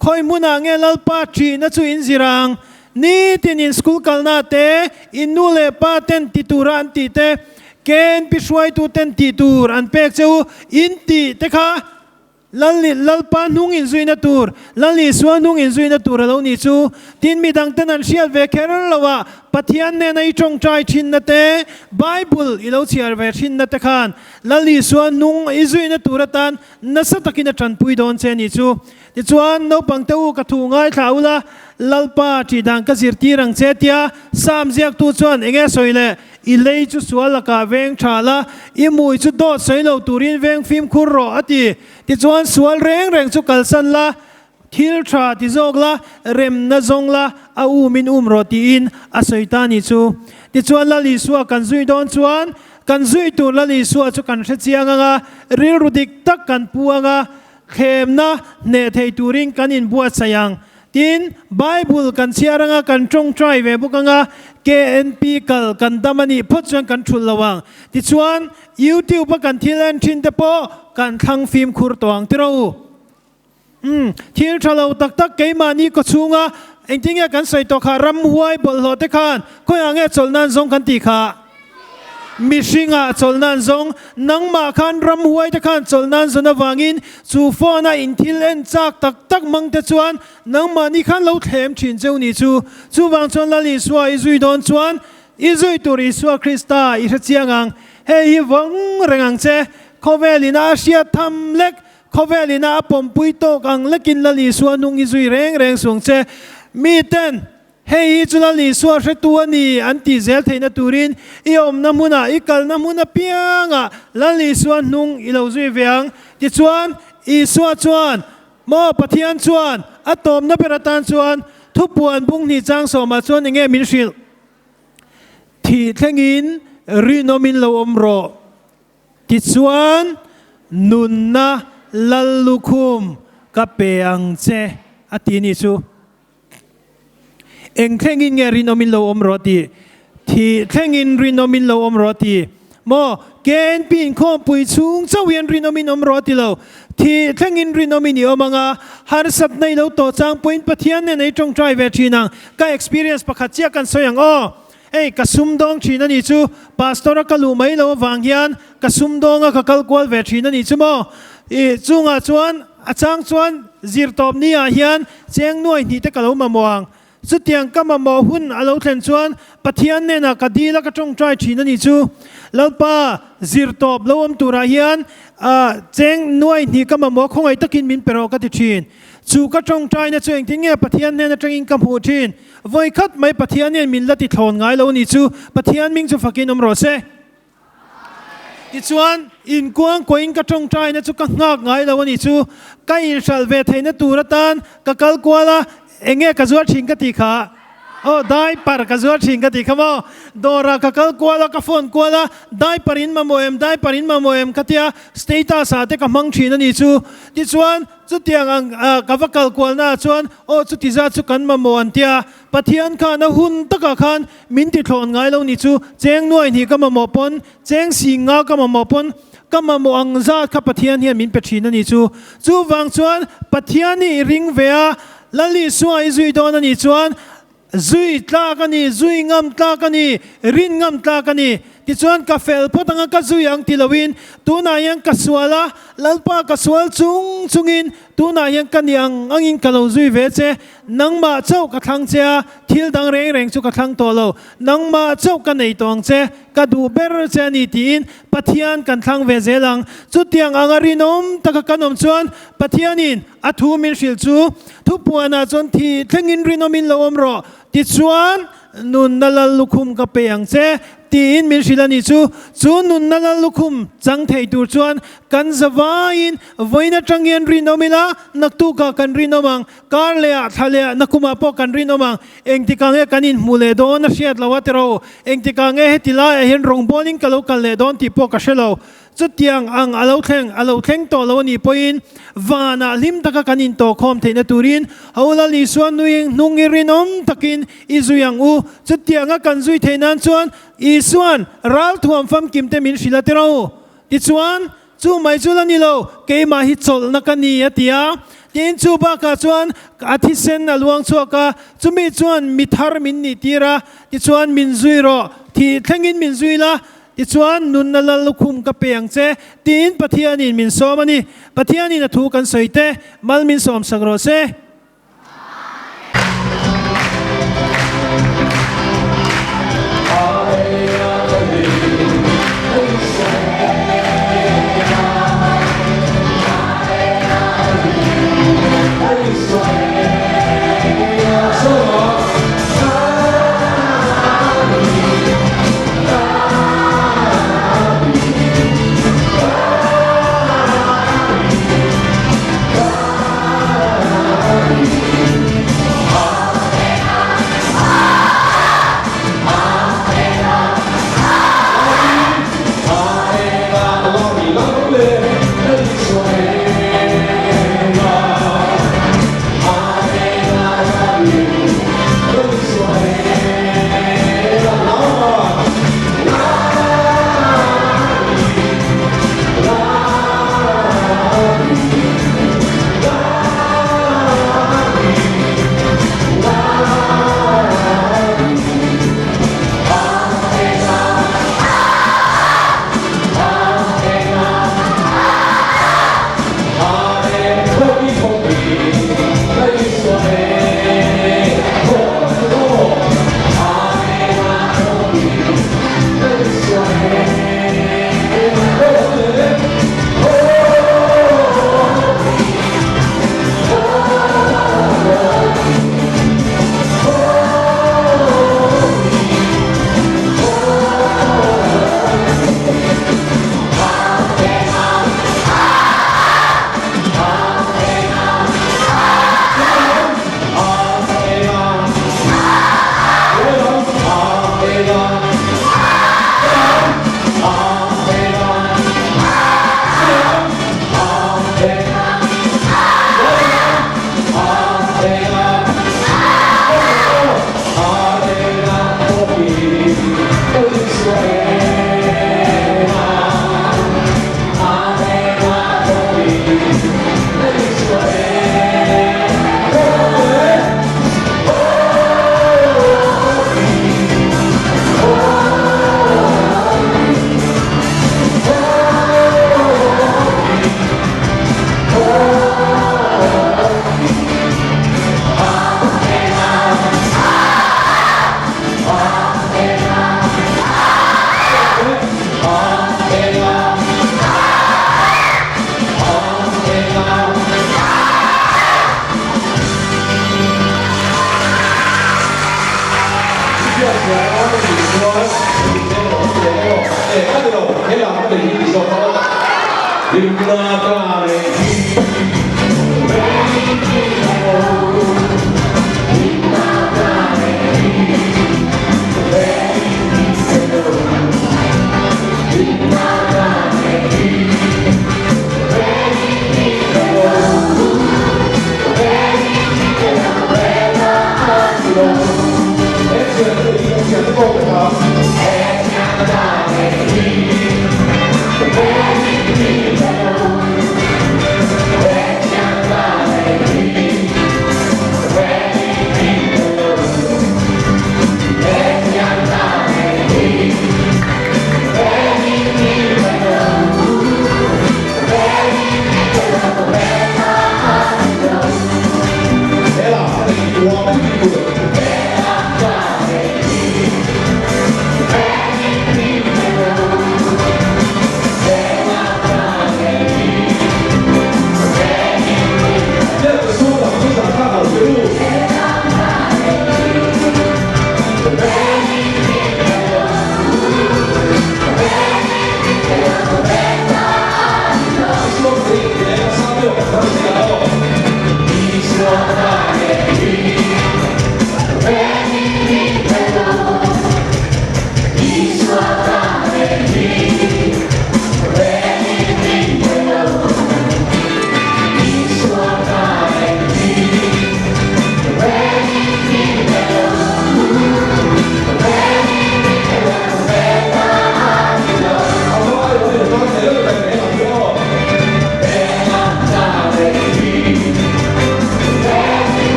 Khawi hmunah nge Lalpa ṭihna chu in zir ang? Nitin in school kalna te, in nu leh pa ten ti tura an tih te, KNP hruaitu ten tih tur an pek che u, in tih te kha Lal Lalpa hnung in zuina tur, Lal Isua hnung in zuina tur a lo nih chu. Tin midang ten an hriat ve kher lo a, Pathian nena i ṭawngṭai ṭhinna te, Bible i lo chhiar ve ṭhinna te khan Lal Isua hnung i zuina tur atan nasa takin a ṭanpui dawn che a nih chu. Tichuan, naupang te u ka thu ngaithla ula, Lalpa ṭih dan ka zirtir ang che tia Sam ziaktu chuan eng nge sawi le? I lei chu sual lakah veng ṭha la, i mui chu dawt sawi lo turin veng fimkhur rawh a ti. Tichuan, sual reng reng chu kalsan la, thil ṭha ti zawk la, remna zawng la, a umin um rawh tiin a sawi ta ni chu. Tichuan, Lal Isua kan zui dawn chuan kan zui tur Lal Isua chu kan hre chiang ang a, rilru dik tak kan pu ang a, Thlemna hneh thei turin kan inbuatsaih ang. Tin, Bible kan chhiar anga kan tawngtai ve bawk anga, KNP kal kan dam a nih phawt chuan kan thulh lo ang. Tichuan, YouTube a kan thil en thin te pawh kan thlang fimkhur tawh ang tiraw u. Umm, thil tha lo tak tak keimahni kawchhunga engtin nge kan sawi tawh kha ramhuai bawlhhlawh te khan khawiah nge chawlh nan zawng kan tih kha? Mihringah chawlh nan zawng, nangmah khan ramhuai te khan chawlh nan zawn avangin chu phone a in thil en chak tak tak mang te chuan nangmahni khan lo thlem thin cheu ni chu. Chuvang chuan Lal Isua i zui dawn chuan i zui tur Isua Krista i hre chiang ang. Hei hi vawng reng ang che. Khawvel ina a hriat tham lek, khawvel ina a pawmpui tawk ang lekin Lal Isua hnung hi zui reng reng suang che. Miten. Hei hi chu Lal Isua hretu a ni an tih zel theihna turin i awmna hmunah, i kalna hmun apiangah Lal Isua hnung i lo zui ve ang. Tichuan, Isua chuan, Maw Pathian chuan a tawmna ber atan chuan thupuan bung hnih chang sawmah chuan enge min hrilh? Thih thlengin rinawmin lo awm rawh. Tichuan, nunna Lal lukhum ka pe ang che a ti ni chu. Eng thlengin nge rinawmin lo awm rawh tih? Thih thlengin rinawmin lo awm rawh tih? Maw? KNP inkhawmpui chhung chauh hian rinawmin awm rawh ti lo. Thih thlengin rinawmin i awm ang a, harsatna i lo tawh chang pawhin Pathian nen ei tawngtai ve thin ang. Ka experience pakhat chiah kan sawi ang aw. Hei, ka sumdawng thin a nih chu. Pastor a ka luh mai lo avang hian ka sumdawng a ka kal kual ve thin a nih chu maw? Ih, chungah chuan a chang chuan zirtawp ni ah hian cheng nuai hnih te ka lo mamawh ang. Chutiang ka mamawh hun a lo thlen chuan Pathian hnenah ka dil a ka tawngtai thin a nih chu. Lalpa, zirtawp lo awm turah hian cheng nuai hnih ka mamawh khawngaih takin min pe rawh ka ti thin. Chu ka tawngtaina chu engtin nge Pathian hnen atangin ka hmuh thin? Vawi khat mai Pathian hian min la ti thlawn ngai lo ni chu Pathian ming chu fakin awm rawh se. Tichuan, inkuang kuahin ka tawngtaina chu ka nghak ngai lo a ni chu. Ka inhralh ve theihna tur atan ka kal kual a, eng nge ka zuar thin ka tih kha? Aw diaper ka zuar thin ka tih kha maw? Dawrah ka kal kual a, ka phone kual a, diaper in mamawh em, diaper in mamawh em ka tia, status ah te ka hmang thin a ni chu. Tichuan chutiang ang ka va kal kualna ah chuan aw chuti zat chu kan mamawh an tia, Pathian khan a hun takah khan min ti thlawn ngai lo ni chu, cheng nuai hnih ka mamawh pawn, cheng sing nga ka mamawh pawn, ka mamawh ang zat kha Pathian hian min pe thin a ni chu. Chuvang chuan Pathian hi i ring ve a, Lal Isua i zui dawn a nih chuan zui tlak a ni, zui ngam tlak a ni, rin ngam tlak a ni. Tichuan ka fel phawt anga ka zui ang ti loin tunah hian ka sual a, Lalpa ka sual chung chungin tunah hian ka ni ang angin ka lo zui ve che, nangmah chauh ka thlang che a, thil dang reng reng chu ka thlang tawh lo, nangmah chauh ka nei tawh ang che, ka duh ber che a ni tiin Pathian kan thlang ve zel ang. Chutiang anga rinawm taka kan awm chuan Pathianin a thu min hrilh chu thupuanah chuan thih thlengin rinawmin lo awm rawh tichuan nunna lal lukhum ka pe ang che tiin min hrilh a ni chu. Chu nunna lal lukhum chang thei tur chuan kan zavaiin vawiin atang hian rinawm ila naktukah kan rinawm ang, kar lehah thla lehah nakumah pawh kan rinawm ang. Engtikah nge kan inhmuh leh dawn a hriat lo a tiraw? Engtikah nge heti laiah hian rawngbawlin ka lo kal leh dawn tih pawh ka hre lo. Chutiang ang a lo thleng, a lo thleng tawh lo a nih pawhin vanah hlim taka kan intawhkhawm theihna turin Hola Isua nui hnung i rinawm takin i zui ang u. Chutianga kan zui theih nan chuan Isua'n ralthuam famkim te min hrilh a tiraw? Tichuan, chu mai chu la ni lo, keimah hi chawlhna ka ni a ti a. Tin, chu bakah chuan a thisen a luang chhuak a, chumi chuan mi thar min nih tir a, tichuan min zui rawh, thih thlengin min zui la, Tichuan, nunna lal lukhum ka pe ang che, tiin Pathianin min sawm a ni. Pathianin a thu kan sawi te, mal min sawmsak rawh se.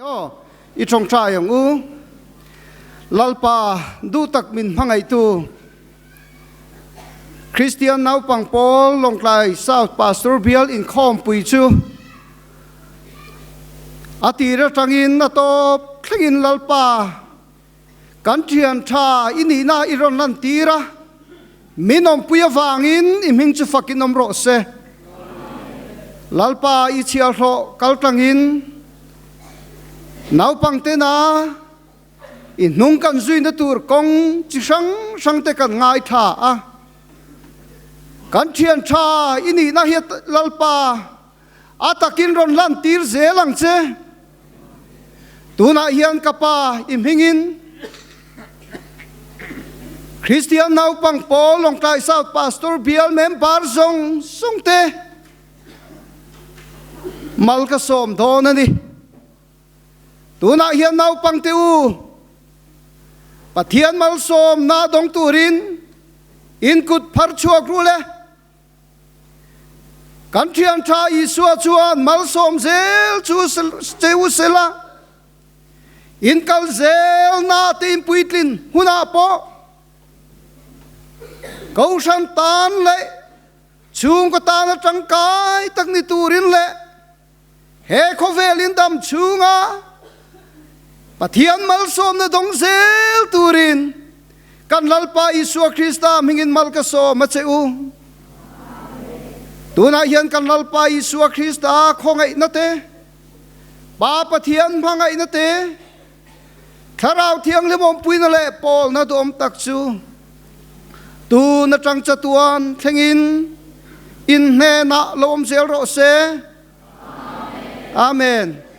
Aw, i tawngtai ang u. Lalpa duh tak min hmangaihtu Kristian naupang pawl Lawngtlai South Pastor Bial inkhawmpui chu a tir atangin a tawp thlengin Lalpa kan thian tha i nihna i rawn lantir a, min awmpui avangin i hming chu fakin awm rawh se. Lalpa i chhiahhlawh kaltlangin naupang tena i hnung kan zuina tur kawng chi hrang hrang te kan ngaithla a. Kan thian tha i nihna hi Lalpa a takin rawn lantir zel ang che. Tunah hian ka pa i hmingin Kristian naupang pawl Lawngtlai South Pastor Bial member zawng zawng te mal ka sawm dawn a ni. Tunah hian naupang te u, Pathian malsawmna dawng turin in kut phar chhuak ru le. Kan thian tha Isua chuan malsawm zel chu che u sela, in kal zel na te in puitlin hunah pawh Kohhran tan leh chhungkaw tana tangkai tak ni turin leh He khawvel in dam chhunga Pathian malsawmna dawng zel turin kan Lalpa Isua Krista hmingin mal ka sawm a che u. Tunah hian kan Lalpa Isua Krista khawngaihna te, Pa Pathian hmangaihna te, Thlarau Thianghlim awmpuina leh pawlna duhawm tak chu tun atang chatuan thlengin in hnenah lo awm zel rawh se. Amen.